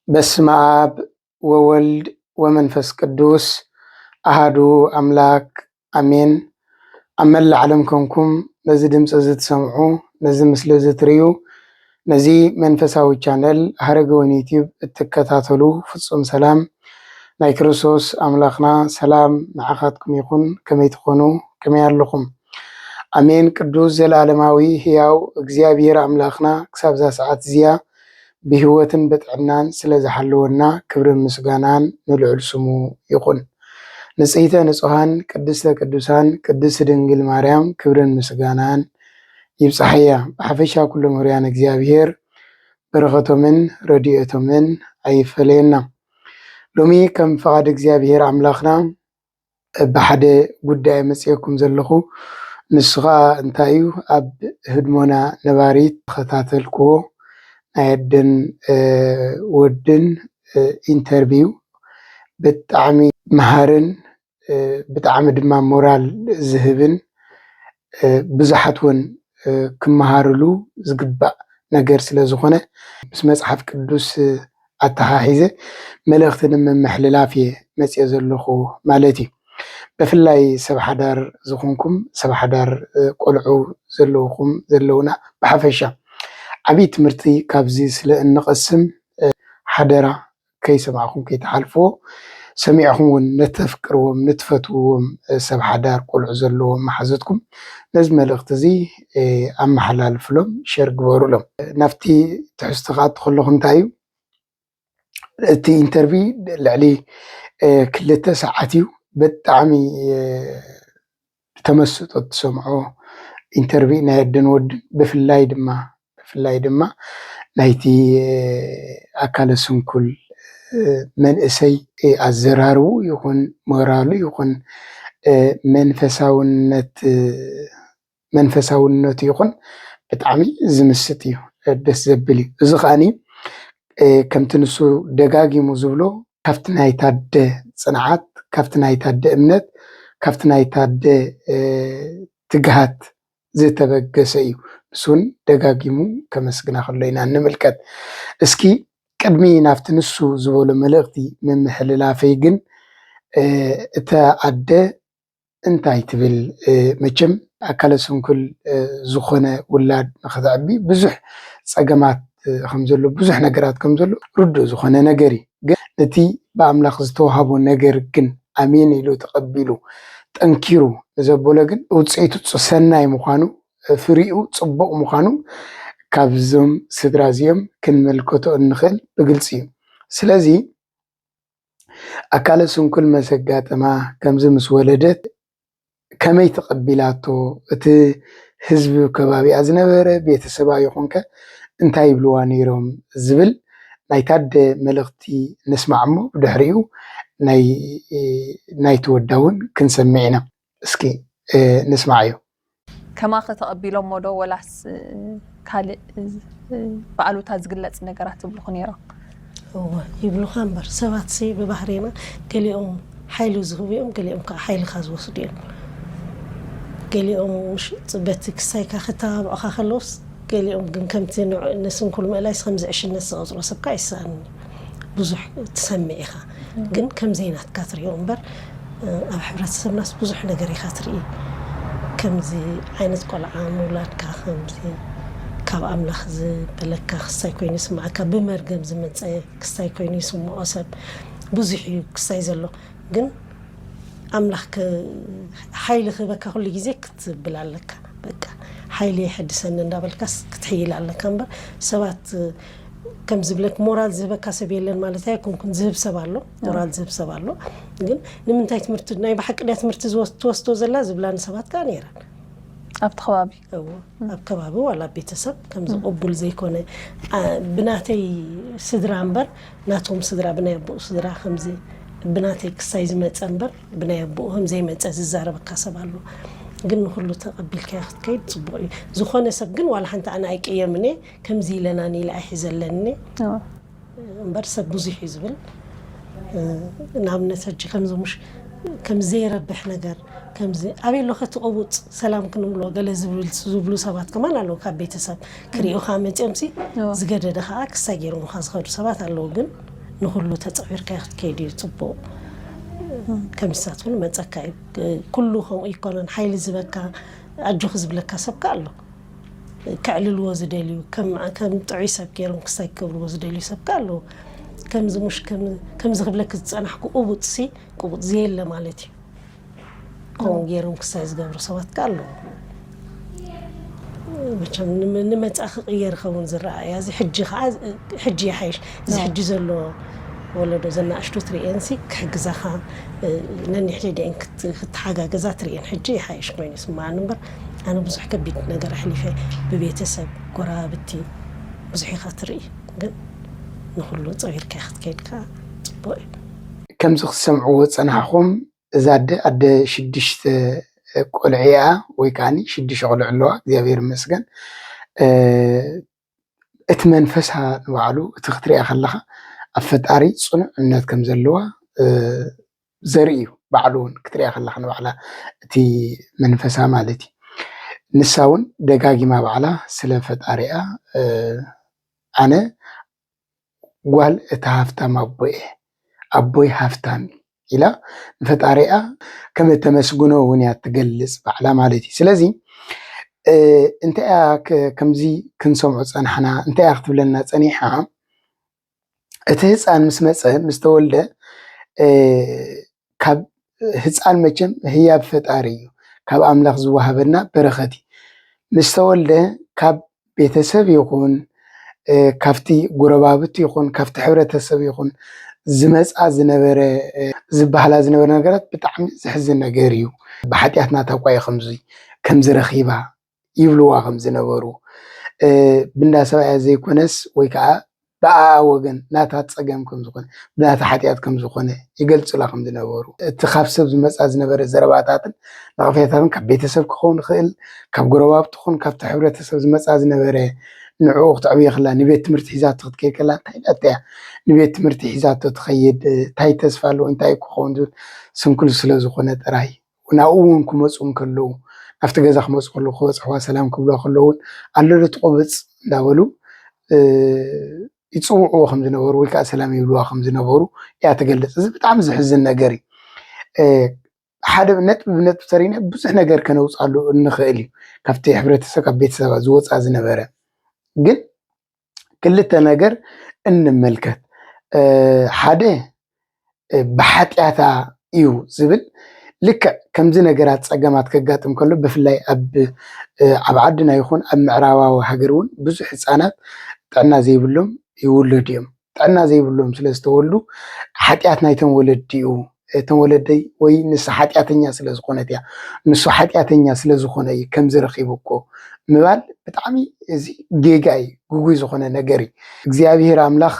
በስመ አብ ወወልድ ወመንፈስ ቅዱስ አሃዱ አምላክ አሜን። ኣብ መላእ ዓለም ኮንኩም ነዚ ድምፂ እዚ ትሰምዑ፣ ነዚ ምስሊ እዚ ትርእዩ፣ ነዚ መንፈሳዊ ቻነል ሃረገወይን ዩቲዩብ እትከታተሉ ፍጹም ሰላም ናይ ክርስቶስ ኣምላኽና ሰላም ንዓኻትኩም ይኹን። ከመይ ትኾኑ? ከመይ ኣለኹም? ኣሜን። ቅዱስ ዘለኣለማዊ ህያው እግዚኣብሔር ኣምላኽና ክሳብ እዛ ሰዓት እዚኣ ብህይወትን ብጥዕናን ስለ ዝሓለወና ክብርን ምስጋናን ንልዑል ስሙ ይኹን። ንጽሕተ ንጹሃን ቅድስተ ቅዱሳን ቅድስት ድንግል ማርያም ክብርን ምስጋናን ይብጻሕያ። ብሓፈሻ ኩሎም ህሩያን እግዚኣብሔር በረኸቶምን ረድኤቶምን ኣይፈለየና። ሎሚ ከም ፍቓድ እግዚኣብሔር ኣምላኽና ብሓደ ጉዳይ መጽኤኩም ዘለኹ። ንሱ ኸኣ እንታይ እዩ? ኣብ ህድሞና ነባሪት ተኸታተልክዎ ናይ ኣደን፣ እ፣ ወድን፣ እ፣ ኢንተርቪው ብጣዕሚ መሃርን፣ እ፣ ብጣዕሚ ድማ ሞራል ዝህብን፣ እ፣ ብዙሓት እውን፣ እ፣ ክመሃርሉ ዝግባእ ነገር ስለ ዝኾነ ምስ መጽሓፍ ቅዱስ፣ እ፣ ኣተሓሒዘ መልእኽቲ ንምምሕልላፍ እየ መጽየ ዘለኹ ማለት እዩ። ብፍላይ ሰብ ሓዳር ዝኾንኩም፣ ሰብ ሓዳር፣ እ፣ ቆልዑ ዘለውኹም ዘለውና ብሓፈሻ ዓብዪ ትምህርቲ ካብዚ ስለ እንቐስም፣ እ፣ ሓደራ ከይሰማዕኹም ከይትሓልፍዎ፣ ሰሚዕኹም እውን ነተፍቅርዎም ንትፈትውዎም፣ እ፣ ሰብ ሓዳር ቆልዑ ዘለዎም መሓዘትኩም ነዚ መልእኽቲ እዚ፣ እ፣ ኣመሓላልፍሎም፣ ሸር ግበሩሎም። ናብቲ ትሕዝቶ ክኣቱ ከለኹ እንታይ እዩ? እቲ ኢንተርቪ ልዕሊ፣ እ፣ ክልተ ሰዓት እዩ። ብጣዕሚ፣ እ፣ ብተመስጦ እትሰምዖ ኢንተርቪ ናይ ኣደን ወድን፣ ብፍላይ ድማ፣ ብፍላይ ድማ ናይቲ፣ እ፣ ኣካለ ስንኩል፣ እ፣ መንእሰይ፣ እ፣ ኣዘራርቡ ይኹን ሞራሉ ይኹን፣ እ፣ መንፈሳውነት፣ እ፣ መንፈሳውነቱ ይኹን ብጣዕሚ ዝምስጥ እዩ፣ እ፣ ደስ ዘብል እዩ። እዚ ከኣኒ፣ እ፣ ከምቲ ንሱ ደጋጊሙ ዝብሎ ካብቲ ናይ ታደ ጽንዓት፣ ካብቲ ናይ ታደ እምነት፣ ካብቲ ናይ ታደ፣ እ፣ ትግሃት ዝተበገሰ እዩ። ንሱ እውን ደጋጊሙ ከመስግና ከሎ ኢና ንምልከት። እስኪ ቅድሚ ናብቲ ንሱ ዝበሎ መልእኽቲ ምምሕልላፈይ ግን፣ እ፣ እታ ኣደ እንታይ ትብል? እ፣ መቸም ኣካለ ስንኩል፣ እ፣ ዝኾነ ውላድ ንኽተዕቢ ብዙሕ ጸገማት፣ እ፣ ከም ዘሎ፣ ብዙሕ ነገራት ከም ዘሎ ርዱእ ዝኾነ ነገር እዩ። ግን ነቲ ብኣምላኽ ዝተዋህቦ ነገር ግን ኣሜን ኢሉ ተቐቢሉ ጠንኪሩ ንዘበሎ ግን ውጽኢቱ ጽ-፣ ሰናይ ምዃኑ፣ እ፣ ፍሪኡ ጽቡቕ ምዃኑ ካብዞም ስድራ እዚኦም ክንምልከቶ እንኽእል ብግልጺ እዩ። ስለዚ ኣካለ ስንኩል መስ ኣጋጠማ፣ ከምዚ ምስ ወለደት ከመይ ተቐቢላቶ፣ እቲ ህዝቢ ከባቢኣ ዝነበረ ቤተሰባ ይኹንከ እንታይ ይብልዋ ነይሮም ዝብል ናይ ታደ መልእኽቲ ንስማዕ እሞ ብድሕሪኡ ናይ፣ ናይቲ ወዳ እውን ክንሰምዕ ኢና። እስኪ፣ እ፣ ንስማዓዮ። ከማኸ ተቐቢሎሞ ዶ ወላስ፣ እ፣ ካልእ፣ እ፣ ብኣሉታ ዝግለጽ ነገራት ይብሉኹ ነይሮም? እወ፣ ይብሉኻ እምበር፣ ሰባትሲ ብባህሪና ገሊኦም ሓይሊ ዝህቡ እዮም፣ ገሊኦም ከዓ ሓይልኻ ዝወስዱ እዮም። ገሊኦም ምሽ-፣ በቲ ክሳይካ ከተባብዑኻ ከለውስ፣ ገሊኦም ግን ከምቲ ንዕ-፣ ንስንኩል ምእላይስ ከምዚ ዕሽነት ዝቐጽሮ ሰብካ ኣይሰኣንን እዩ። ብዙሕ ትሰምዕ ኢኻ፣ ግን ከምዘይ ናትካ ትሪኦ እምበር፣ እ፣ ኣብ ሕብረተሰብናስ ብዙሕ ነገር ኢኻ ትርኢ። ከምዚ ዓይነት ቆልዓ ምውላድካ፣ ከምዚ ካብ ኣምላኽ ዝበለካ ክስታይ ኮይኑ ይስምዓካ፣ ብመርገም ዝመጸ ክስታይ ኮይኑ ይስምዖ ሰብ ብዙሕ እዩ ክስታይ ዘሎ። ግን ኣምላኽ ከ-፣ ሓይሊ ክህበካ ኩሉ ግዜ ክትብል ኣለካ። በቃ፣ ሓይሊ የሐድሰኒ እንዳበልካስ ክትሕይል ኣለካ እምበር፣ ሰባት፣ ከም ዝብለክ፣ ሞራል ዝህበካ ሰብ የለን ማለት ኣይኮንኩን። ዝህብ ሰብ ኣሎ፣ ኣዎ። ሞራል ዝህብ ሰብ ኣሎ። ግን ንምንታይ ትምህርቲ፣ ናይ ብሓቂ ድያ ትምህርቲ ዝወስ-፣ ትወስዶ ዘላ ዝብላኒ ሰባት ከኣ ነይረን። ኣብቲ ከባቢ? እዎ፣ ኣብ ከባቢ ዋላ ቤተሰብ ከምዚ እም። ቅቡል ዘይኮነ፣ ኣ፣ ብናተይ ስድራ እምበር፣ ናቶም ስድራ፣ ብናይ ኣቦኡ ስድራ ከምዚ ብናተይ ክሳይ ዝመጸ እምበር፣ ብናይ ኣቦኡ ከም ዘይመጸ ዝዛረበካ ሰብ ኣሎ። ግን ንኹሉ ተቐቢልካዮ ክትከይድ ጽቡቕ እዩ። ዝኾነ ሰብ ግን ዋላ ሓንቲ ኣነ ኣይቅየምን እየ፣ ከምዚ ኢለናኒ ኢለ ኣይሕዘለንን እየ። ኣዎ። እምበር ሰብ ብዙሕ እዩ ዝብል። ንኣብነት ሕጂ ከምዚ ምሽ ከም ዘይረብሕ ነገር፣ ከምዚ ኣበይ ኣሎ ከትቕቡፅ ሰላም ክንብሎ ገለ ዝብል ዝብሉ ሰባት ከማን ኣለዉ። ካብ ቤተሰብ ክሪኡኻ መፂኦም ሲ ዝገደደ ከዓ ክሳይ ገይሮምኻ ዝኸዱ ሰባት ኣለዉ። ግን ንኩሉ ተፀዊርካ ክትከይድ እዩ ፅቡቕ። ከሚሳት እውን መፀካ እዩ። ኩሉ ከምኡ ይኮነን። ሓይሊ ዝበካ ኣጆኺ ዝብለካ ሰብ ከ ኣሎ። ከዕልልዎ ዝደልዩ፣ ከም ጥዑይ ሰብ ገይሮም ክሳይ ክገብርዎ ዝደልዩ ሰብ ከ ኣለዉ። ከምዚ ምሽ ከምዚ ክብለክ ዝፀናሕኩ ቅቡጥ ሲ ቅቡጥ ዘየለ ማለት እዩ። ከምኡ ገይሮም ክሳይ ዝገብሩ ሰባት ከ ኣለዉ። መቸም ንመፃእ ክቕየር ይኸውን ዝረኣያ። እዚ ሕጂ ከዓ ሕጂ ይሓይሽ። እዚ ሕጂ ዘሎ ወለዶ ዘናእሽቱ ትርእየንሲ ክሕግዛኻ ነኒሕ ደደን ክትሓጋገዛ ትርእየን ሕጂ ይሓይሽ ኮይኑ ይስምዓኒ እምበር ኣነ ብዙሕ ከቢድ ነገር ኣሕሊፈ ብቤተሰብ ጎረባብቲ ብዙሕ ኢኻ ትርኢ። ግን ንኩሉ ፀዊርካ ክትከይድ ከዓ ፅቡቅ እዩ። ከምዚ ክትሰምዕዎ ዝፀናሕኹም እዛ ኣደ ኣደ ሽዱሽተ ቆልዑ እያ ወይ ከዓ ሽዱሽተ ቆልዑ ኣለዋ። እግዚኣብሔር ይመስገን። እቲ መንፈሳ ንባዕሉ እቲ ክትሪኣ ከለካ ኣብ ፈጣሪ ፅኑዕ እምነት ከም ዘለዋ ዘርኢ እዩ። ባዕሉ እውን ክትሪኣ ከለካ ንባዕላ እቲ መንፈሳ ማለት እዩ። ንሳ እውን ደጋጊማ ባዕላ ስለ ፈጣሪኣ ኣነ ጓል እቲ ሃፍታም ኣቦ እየ፣ ኣቦይ ሃፍታም እዩ ኢላ ንፈጣሪኣ ከም እተመስግኖ እውን እያ ትገልፅ ባዕላ ማለት እዩ። ስለዚ እንታይ እያ ከምዚ ክንሰምዖ ፀናሕና እንታይ እያ ክትብለና ፀኒሓ እቲ ህፃን ምስ መፀ ምስ ተወልደ ካብ ህፃን መቸም ህያብ ፈጣሪ እዩ ካብ ኣምላኽ ዝወሃበና በረኸት እዩ ምስ ተወልደ ካብ ቤተሰብ ይኹን ካብቲ ጎረባብቲ ይኹን ካብቲ ሕብረተሰብ ይኹን ዝመፃ ዝነበረ ዝበሃላ ዝነበረ ነገራት ብጣዕሚ ዘሕዝን ነገር እዩ። ብሓጢኣት ናታ እኳ እዩ ከምዚ ከምዚ ረኺባ ይብልዋ ከም ዝነበሩ ብእንዳ ሰብኣያ ዘይኮነስ ወይ ከዓ ብኣኣ ወገን ናታ ፀገም ከም ዝኾነ ብናታ ሓጢኣት ከም ዝኾነ ይገልፁላ ከም ዝነበሩ እቲ ካብ ሰብ ዝመፃ ዝነበረ ዘረባታትን ነቐፌታትን ካብ ቤተሰብ ክኸውን ይኽእል ካብ ጎረባብቲ ኹን ካብቲ ሕብረተሰብ ዝመፃ ዝነበረ ንዕኡ ክተዕብዮ ከላ ንቤት ትምህርቲ ሒዛቶ ክትከይድ ከላ እንታይ ኢላቶ እያ ንቤት ትምህርቲ ሒዛቶ ትኸይድ እንታይ ተስፋ ኣለዎ እንታይ ክኸውን ዝብል ስንኩል ስለ ዝኾነ ጥራይ ናብኡ እውን ክመፁ እንከለዉ ናብቲ ገዛ ክመፁ ከለዉ ክበፅሕዋ ሰላም ክብልዋ ከለዉ እውን ኣሎ ዶ ትቆብፅ እንዳበሉ ይፅውዕዎ ከም ዝነበሩ ወይ ከዓ ሰላም ይብልዋ ከም ዝነበሩ እያ ትገልፅ። እዚ ብጣዕሚ ዘሕዝን ነገር እዩ። ሓደ ነጥቢ ብነጥቢ ተሪና ብዙሕ ነገር ከነውፅኣሉ እንኽእል እዩ። ካብቲ ሕብረተሰብ ካብ ቤተሰብ ዝወፃ ዝነበረ ግን ክልተ ነገር እንመልከት። ሓደ ብሓጢኣታ እዩ ዝብል ልክዕ ከምዚ ነገራት ፀገማት ከጋጥም ከሎ ብፍላይ ኣብ ኣብ ዓድና ይኹን ኣብ ምዕራባዊ ሃገር እውን ብዙሕ ህፃናት ጥዕና ዘይብሎም ይውለዱ እዮም። ጥዕና ዘይብሎም ስለ ዝተወልዱ ሓጢኣት ናይቶም ወለዲ እዩ። እቶም ወለደይ ወይ ንሳ ሓጢኣተኛ ስለ ዝኾነት እያ፣ ንሱ ሓጢኣተኛ ስለ ዝኾነ እዩ ከምዚ ረኺቡ እኮ ምባል ብጣዕሚ እዚ ጌጋ እዩ፣ ግጉይ ዝኾነ ነገር እዩ። እግዚኣብሄር ኣምላኽ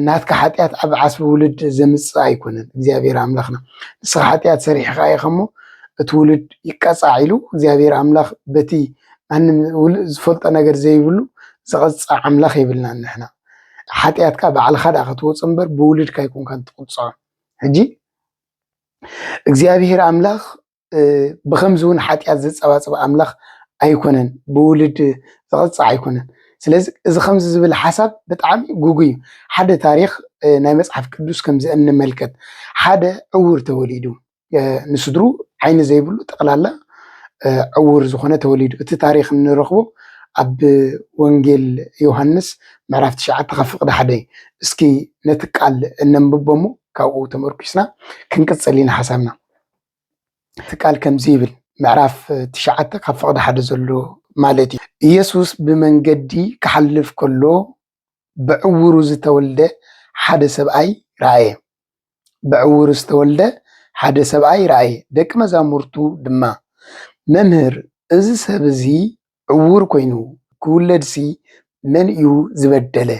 ናትካ ሓጢኣት ኣብ ዓስቢ ውልድ ዘምፅእ ኣይኮነን እግዚኣብሔር ኣምላኽና። ንስኻ ሓጢኣት ሰሪሕኻ ኢኻ እሞ እቲ ውልድ ይቀፃዕ ኢሉ እግዚኣብሔር ኣምላኽ በቲ ማንም ዝፈልጦ ነገር ዘይብሉ ዝቐፅዕ ኣምላኽ የብልናን ንሕና። ሓጢኣትካ ባዕልኻ ደኣ ክትወፆ እምበር ብውልድካ ኣይኮንካን ትቕፅዖ። ሕጂ እግዚኣብሔር ኣምላኽ ብኸምዚ እውን ሓጢኣት ዘፀባፅብ ኣምላኽ ኣይኮነን፣ ብውልድ ዝቐፅዕ ኣይኮነን። ስለዚ እዚ ከምዚ ዝብል ሓሳብ ብጣዕሚ ግጉይ እዩ። ሓደ ታሪኽ ናይ መፅሓፍ ቅዱስ ከምዚ እንመልከት፣ ሓደ ዕውር ተወሊዱ፣ ንስድሩ ዓይኒ ዘይብሉ ጠቕላላ ዕውር ዝኾነ ተወሊዱ። እቲ ታሪኽ እንረኽቦ ኣብ ወንጌል ዮሃንስ ምዕራፍ ትሽዓተ ካብ ፍቕዲ ሓደ እዩ። እስኪ ነቲ ቃል እነንብቦ እሞ ካብኡ ተመርኪስና ክንቅፅል ኢና ሓሳብና። እቲ ቃል ከምዚ ይብል፣ ምዕራፍ ትሽዓተ ካብ ፍቕዲ ሓደ ዘሎ ማለት እዩ። ኢየሱስ ብመንገዲ ክሓልፍ ከሎ ብዕውሩ ዝተወልደ ሓደ ሰብኣይ ረኣየ። ብዕውሩ ዝተወልደ ሓደ ሰብኣይ ረኣየ። ደቂ መዛሙርቱ ድማ፣ መምህር፣ እዚ ሰብ እዚ ዕውር ኮይኑ ክውለድሲ መን እዩ ዝበደለ?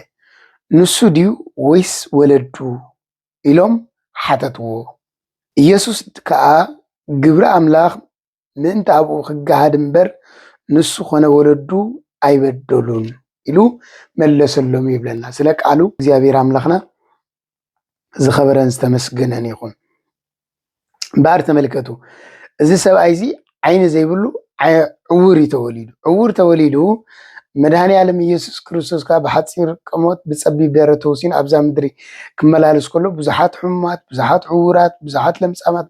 ንሱ ድዩ ወይስ ወለዱ? ኢሎም ሓተትዎ። ኢየሱስ ከኣ ግብሪ ኣምላኽ ምእንቲ ኣብኡ ክገሃድ እምበር ንሱ ኾነ ወለዱ ኣይበደሉን። ኢሉ መለሰሎም ይብለና። ስለ ቃሉ እግዚኣብሔር ኣምላኽና ዝኸበረን ዝተመስገነን ይኹን። እምበኣር ተመልከቱ፣ እዚ ሰብኣይ እዚ ዓይኒ ዘይብሉ ዓይ- ዕውር እዩ ተወሊዱ። ዕውር ተወሊዱ፣ መድኃኔ ዓለም ኢየሱስ ክርስቶስ ከዓ ብሓፂር ቀሞት ብፀቢብ ደረት ተወሲኑ ኣብዛ ምድሪ ክመላለስ ከሎ ብዙሓት ሕሙማት፣ ብዙሓት ዕውራት፣ ብዙሓት ለምጻማት፣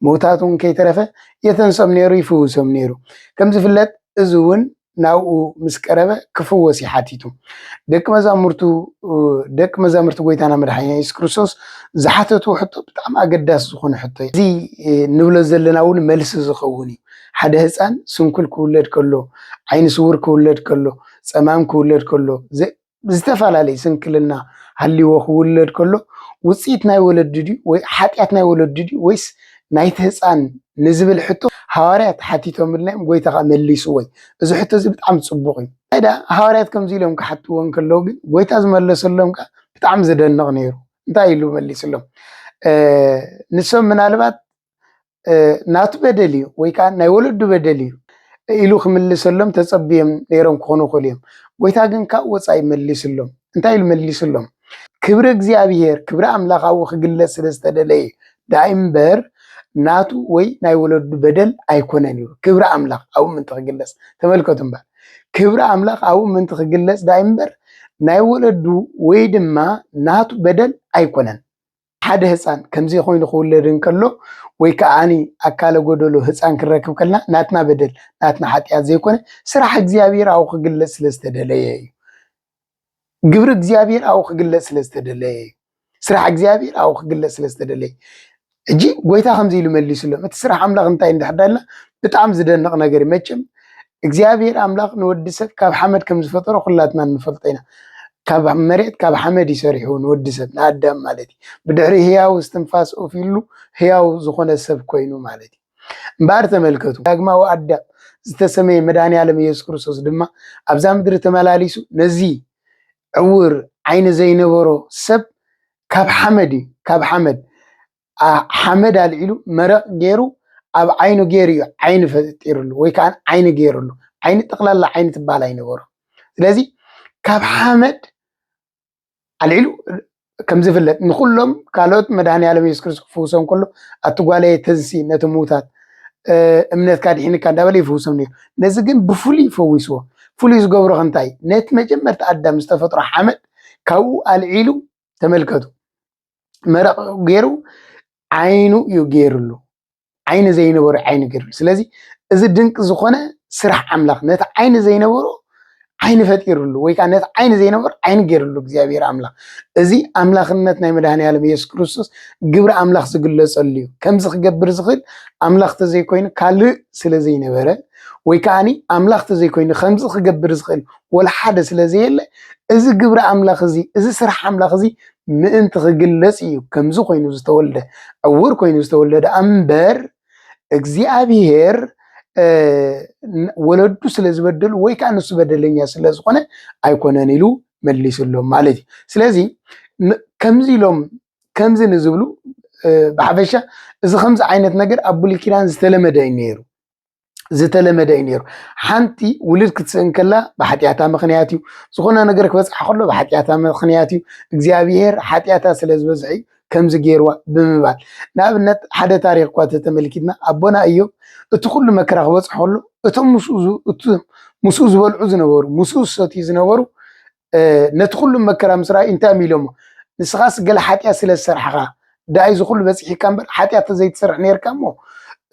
ምውታት እውን ከይተረፈ የተንሶም ነይሩ፣ ይፍውሶም ነይሩ። ከም ዝፍለጥ እዚ እውን ናብኡ ምስ ቀረበ ክፍወስ እዩ ሓቲቱ። ደቂ መዛሙርቱ ደቂ መዛሙርቲ ጎይታና መድሓኒና የሱስ ክርስቶስ ዝሓተትዎ ሕቶ ብጣዕሚ ኣገዳሲ ዝኾነ ሕቶ እዩ። እዚ ንብሎ ዘለና እውን መልሲ ዝኸውን እዩ። ሓደ ህፃን ስንኩል ክውለድ ከሎ፣ ዓይኒ ስውር ክውለድ ከሎ፣ ፀማም ክውለድ ከሎ፣ ዘ- ዝተፈላለዩ ስንክልና ሃልይዎ ክውለድ ከሎ ውፅኢት ናይ ወለዲ ድዩ ወይ ሓጢኣት ናይ ወለዲ ድዩ ወይስ ናይቲ ህፃን ንዝብል ሕቶ ሃዋርያት ሓቲቶምልና እዮም። ጎይታ ከዓ መሊስዎ እዩ። እዚ ሕቶ እዚ ብጣዕሚ ፅቡቕ እዩ። እንታይ ደኣ ሃዋርያት ከምዚ ኢሎም ክሓትዎ እንከለዉ ግን ጎይታ ዝመለሰሎም ከዓ ብጣዕሚ ዝደንቕ ነይሩ። እንታይ ኢሉ መሊስሎም? ንሶም ምናልባት ናቱ በደል እዩ ወይ ከዓ ናይ ወለዱ በደል እዩ ኢሉ ክምልሰሎም ተፀብዮም ነይሮም ክኾኑ ይኽእሉ እዮም። ጎይታ ግን ካብ ወፃኢ መሊስሎም። እንታይ ኢሉ መሊስሎም? ክብሪ እግዚኣብሔር፣ ክብሪ ኣምላኽ ኣብኡ ክግለጽ ስለ ዝተደለየ ደኣ እምበር ናቱ ወይ ናይ ወለዱ በደል ኣይኮነን ይብሉ። ክብሪ ኣምላኽ ኣብኡ ምእንቲ ክግለጽ፣ ተመልከቱ እምበር፣ ክብሪ ኣምላኽ ኣብኡ ምእንቲ ክግለጽ ደኣ እምበር ናይ ወለዱ ወይ ድማ ናቱ በደል ኣይኮነን። ሓደ ህፃን ከምዚ ኮይኑ ክውለድ እንከሎ ወይ ከዓኒ ኣካለ ጎደሎ ህፃን ክንረክብ ከልና ናትና በደል ናትና ሓጢኣት ዘይኮነ ስራሕ እግዚኣብሔር ኣብኡ ክግለጽ ስለ ዝተደለየ እዩ። ግብሪ እግዚኣብሔር ኣብኡ ክግለጽ ስለ ዝተደለየ እዩ። ስራሕ እግዚኣብሔር ኣብኡ ክግለጽ ስለ ዝተደለየ ሕጂ ጎይታ ከምዚ ኢሉ መሊስሎም። እቲ ስራሕ ኣምላኽ እንታይ እንድሕር ዳልና ብጣዕሚ ዝደንቕ ነገር እዩ። መቸም እግዚኣብሔር ኣምላኽ ንወዲ ሰብ ካብ ሓመድ ከም ዝፈጠሮ ኩላትና ንፈልጦ ኢና። ካብ መሬት ካብ ሓመድ እዩ ሰሪሕዎ ንወዲ ሰብ ንኣዳም ማለት እዩ። ብድሕሪ ህያው እስትንፋስ ኡፍ ኢሉ ህያው ዝኾነ ሰብ ኮይኑ ማለት እዩ። እምበኣር ተመልከቱ፣ ዳግማዊ ኣዳም ዝተሰመየ መድኃኔ ዓለም ኢየሱስ ክርስቶስ ድማ ኣብዛ ምድሪ ተመላሊሱ ነዚ ዕውር ዓይኒ ዘይነበሮ ሰብ ካብ ሓመድ እዩ፣ ካብ ሓመድ ሓመድ ኣልዒሉ መረቕ ገይሩ ኣብ ዓይኑ ገይሩ እዩ ዓይኒ ፈጢሩሉ ወይ ከዓ ዓይኒ ገይሩሉ። ዓይኒ ጠቕላላ ዓይኒ ትበሃል ኣይነበሮ። ስለዚ ካብ ሓመድ ኣልዒሉ ከም ዝፍለጥ ንኩሎም ካልኦት መድሃኒ ዓለም የሱስ ክርስቶስ ክፍውሶም ከሎ ኣቲ ጓለየ ተንሲ ነቲ ምውታት እምነትካ ድሒንካ እንዳበለ ይፍውሶም ነይሩ። ነዚ ግን ብፍሉይ ፈዊስዎ። ፍሉይ ዝገብሮ እንታይ? ነቲ መጀመርታ ኣዳም ዝተፈጥሮ ሓመድ ካብኡ ኣልዒሉ ተመልከቱ መረቕ ገይሩ ዓይኑ እዩ ገይሩሉ። ዓይኒ ዘይነበሮ ዓይኒ ገይሩሉ። ስለዚ እዚ ድንቂ ዝኾነ ስራሕ ኣምላኽ ነቲ ዓይኒ ዘይነበሮ ዓይኒ ፈጢሩሉ ወይ ከዓ ነቲ ዓይኒ ዘይነበሮ ዓይኒ ገይሩሉ እግዚኣብሔር ኣምላኽ። እዚ ኣምላኽነት ናይ መድኃኔ ዓለም ኢየሱስ ክርስቶስ ግብሪ ኣምላኽ ዝግለጸሉ እዩ። ከምዚ ክገብር ዝኽእል ኣምላኽ ተዘይኮይኑ ካልእ ስለ ዘይነበረ ወይ ከዓኒ ኣምላኽ ተዘይኮይኑ ከምዚ ክገብር ዝኽእል ወላ ሓደ ስለ ዘየለ እዚ ግብሪ ኣምላኽ እዚ እዚ ስራሕ ኣምላኽ እዚ ምእንቲ ክግለጽ እዩ ከምዚ ኮይኑ ዝተወልደ ዕውር ኮይኑ ዝተወልደ ደኣ እምበር እግዚኣብሔር ወለዱ ስለ ዝበደሉ ወይ ከዓ ንሱ በደለኛ ስለ ዝኾነ ኣይኮነን ኢሉ መሊስሎም ማለት እዩ። ስለዚ ከምዚ ኢሎም ከምዚ ንዝብሉ ብሓፈሻ እዚ ከምዚ ዓይነት ነገር ኣብ ብሉይ ኪዳን ዝተለመደ እዩ ነይሩ። ዝተለመደ እዩ ነይሩ። ሓንቲ ውልድ ክትስእን ከላ ብሓጢኣታ ምኽንያት እዩ። ዝኾነ ነገር ክበፅሓ ከሎ ብሓጢኣታ ምኽንያት እዩ። እግዚኣብሔር ሓጢኣታ ስለ ዝበዝሐ እዩ ከምዚ ገይርዋ ብምባል። ንኣብነት ሓደ ታሪክ እኳ ተተመልኪትና ኣቦና እዮብ እቲ ኩሉ መከራ ክበፅሖ ከሎ እቶም ምስኡ ዝ- እቲ ምስኡ ዝበልዑ ዝነበሩ ምስኡ ዝሰትዩ ዝነበሩ ነቲ ኩሉ መከራ ምስ ረኣዩ እንታይ እዮም ኢሎሞ? ንስኻስ ገለ ሓጢኣት ስለ ዝሰርሕኻ ደኣ እዚ ኩሉ በፂሕካ እምበር ሓጢኣት ተዘይትሰርሕ ነርካ እሞ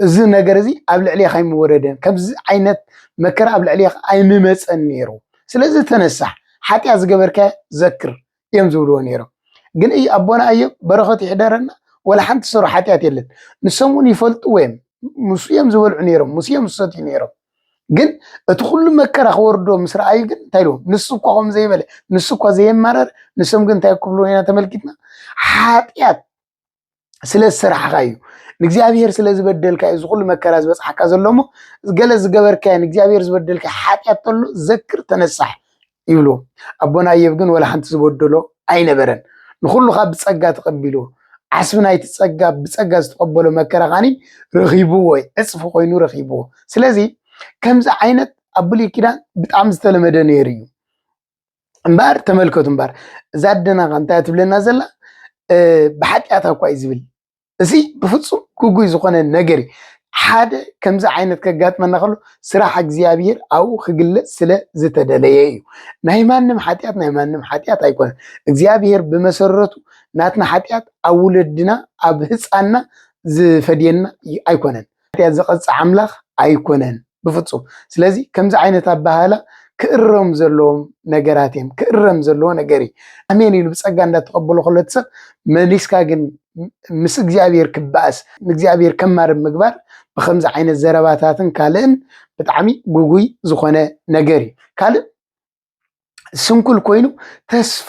እዚ ነገር እዚ ኣብ ልዕሌኻ ኣይምወረደን፣ ከምዚ ዓይነት መከራ ኣብ ልዕሌኻ ኣይምመፀን ነይሩ። ስለዚ ተነሳሕ፣ ሓጢኣት ዝገበርካዮ ዘክር እዮም ዝብልዎ ነይሮም። ግን እዩ ኣቦና እዮብ በረኸት ይሕደረና ወላ ሓንቲ ሰሩ ሓጢኣት የለን። ንሶም እውን ይፈልጥዎ እዮም። ምስ እዮም ዝበልዑ ነይሮም፣ ምስ እዮም ዝሰትዩ ነይሮም። ግን እቲ ኩሉ መከራ ክወርዶ ምስ ረኣዩ ግን እንታይ ኢልዎም? ንሱ እኳ ከም ዘይበለ ንሱ እኳ ዘየማረር ንሶም ግን እንታይ ክብልዎ ኢና ተመልኪትና? ሓጢኣት ስለ ዝሰራሕካ እዩ፣ ንእግዚኣብሔር ስለ ዝበደልካ እዩ እዚ ኩሉ መከራ ዝበፅሓካ ዘሎ እሞ ገለ ዝገበርካዮ ንእግዚኣብሔር ዝበደልካ ሓጢኣት ተሎ ዘክር ተነሳሕ ይብልዎ። ኣቦና እዮብ ግን ወላ ሓንቲ ዝበደሎ ኣይነበረን። ንኩሉ ካብ ብፀጋ ተቐቢልዎ። ዓስቢ ናይቲ ፀጋ ብፀጋ ዝተቐበሎ መከራ ካኒ ረኺብዎ እዩ፣ ዕፅፊ ኮይኑ ረኺብዎ። ስለዚ ከምዚ ዓይነት ኣብ ብሉይ ኪዳን ብጣዕሚ ዝተለመደ ነይሩ እዩ። እምበኣር ተመልከቱ እምበኣር፣ እዛ ኣደና ከ እንታይ ትብለና ዘላ? ብሓጢኣት እኳ እዩ ዝብል። እዚ ብፍጹም ግጉይ ዝኾነ ነገር እዩ። ሓደ ከምዚ ዓይነት ከጋጥመና ከሎ፣ ስራሕ እግዚኣብሔር ኣብኡ ክግለጽ ስለ ዝተደለየ እዩ። ናይ ማንም ሓጢኣት ናይ ማንም ሓጢኣት ኣይኮነን። እግዚኣብሔር ብመሰረቱ ናትና ሓጢኣት ኣብ ውለድና፣ ኣብ ህፃንና ዝፈድየና ኣይኮነን። ሓጢኣት ዝቐፅዕ ኣምላኽ ኣይኮነን ብፍፁም። ስለዚ ከምዚ ዓይነት ኣባህላ ክእረም ዘለዎም ነገራት እዮም። ክእረም ዘለዎ ነገር እዩ። ኣሜን ኢሉ ብፀጋ እንዳተቐበሎ ከሎ እቲ ሰብ መሊስካ ግን ምስ እግዚኣብሔር ክበኣስ፣ ንእግዚኣብሔር ከማርም ምግባር ብከምዚ ዓይነት ዘረባታትን ካልእን ብጣዕሚ ጉጉይ ዝኾነ ነገር እዩ። ካልእ ስንኩል ኮይኑ ተስፋ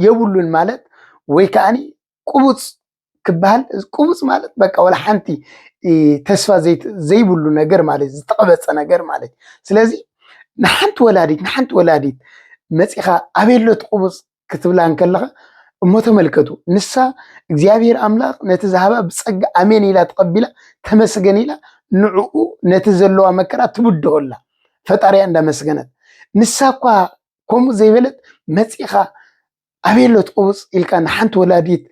የብሉን ማለት ወይ ከዓኒ ቁቡፅ ክበሃል። ቁቡፅ ማለት በቃ ወላ ሓንቲ ተስፋ ዘይብሉ ነገር ማለት፣ ዝተቐበፀ ነገር ማለት። ስለዚ ንሓንቲ ወላዲት ንሓንቲ ወላዲት መፂኻ ኣበይ ኣሎ እቲ ቁቡፅ ክትብላ እንከለኻ፣ እሞ ተመልከቱ፣ ንሳ እግዚኣብሔር ኣምላኽ ነቲ ዝሃባ ብፀጋ ኣሜን ኢላ ተቐቢላ፣ ተመስገን ኢላ፣ ንዕኡ ነቲ ዘለዋ መከራ ትብድሆ ኣላ፣ ፈጣሪያ እንዳመስገነት። ንሳ እኳ ከምኡ ዘይበለት መፂኻ ኣበይ ኣሎ እቲ ቁቡፅ ኢልካ ንሓንቲ ወላዲት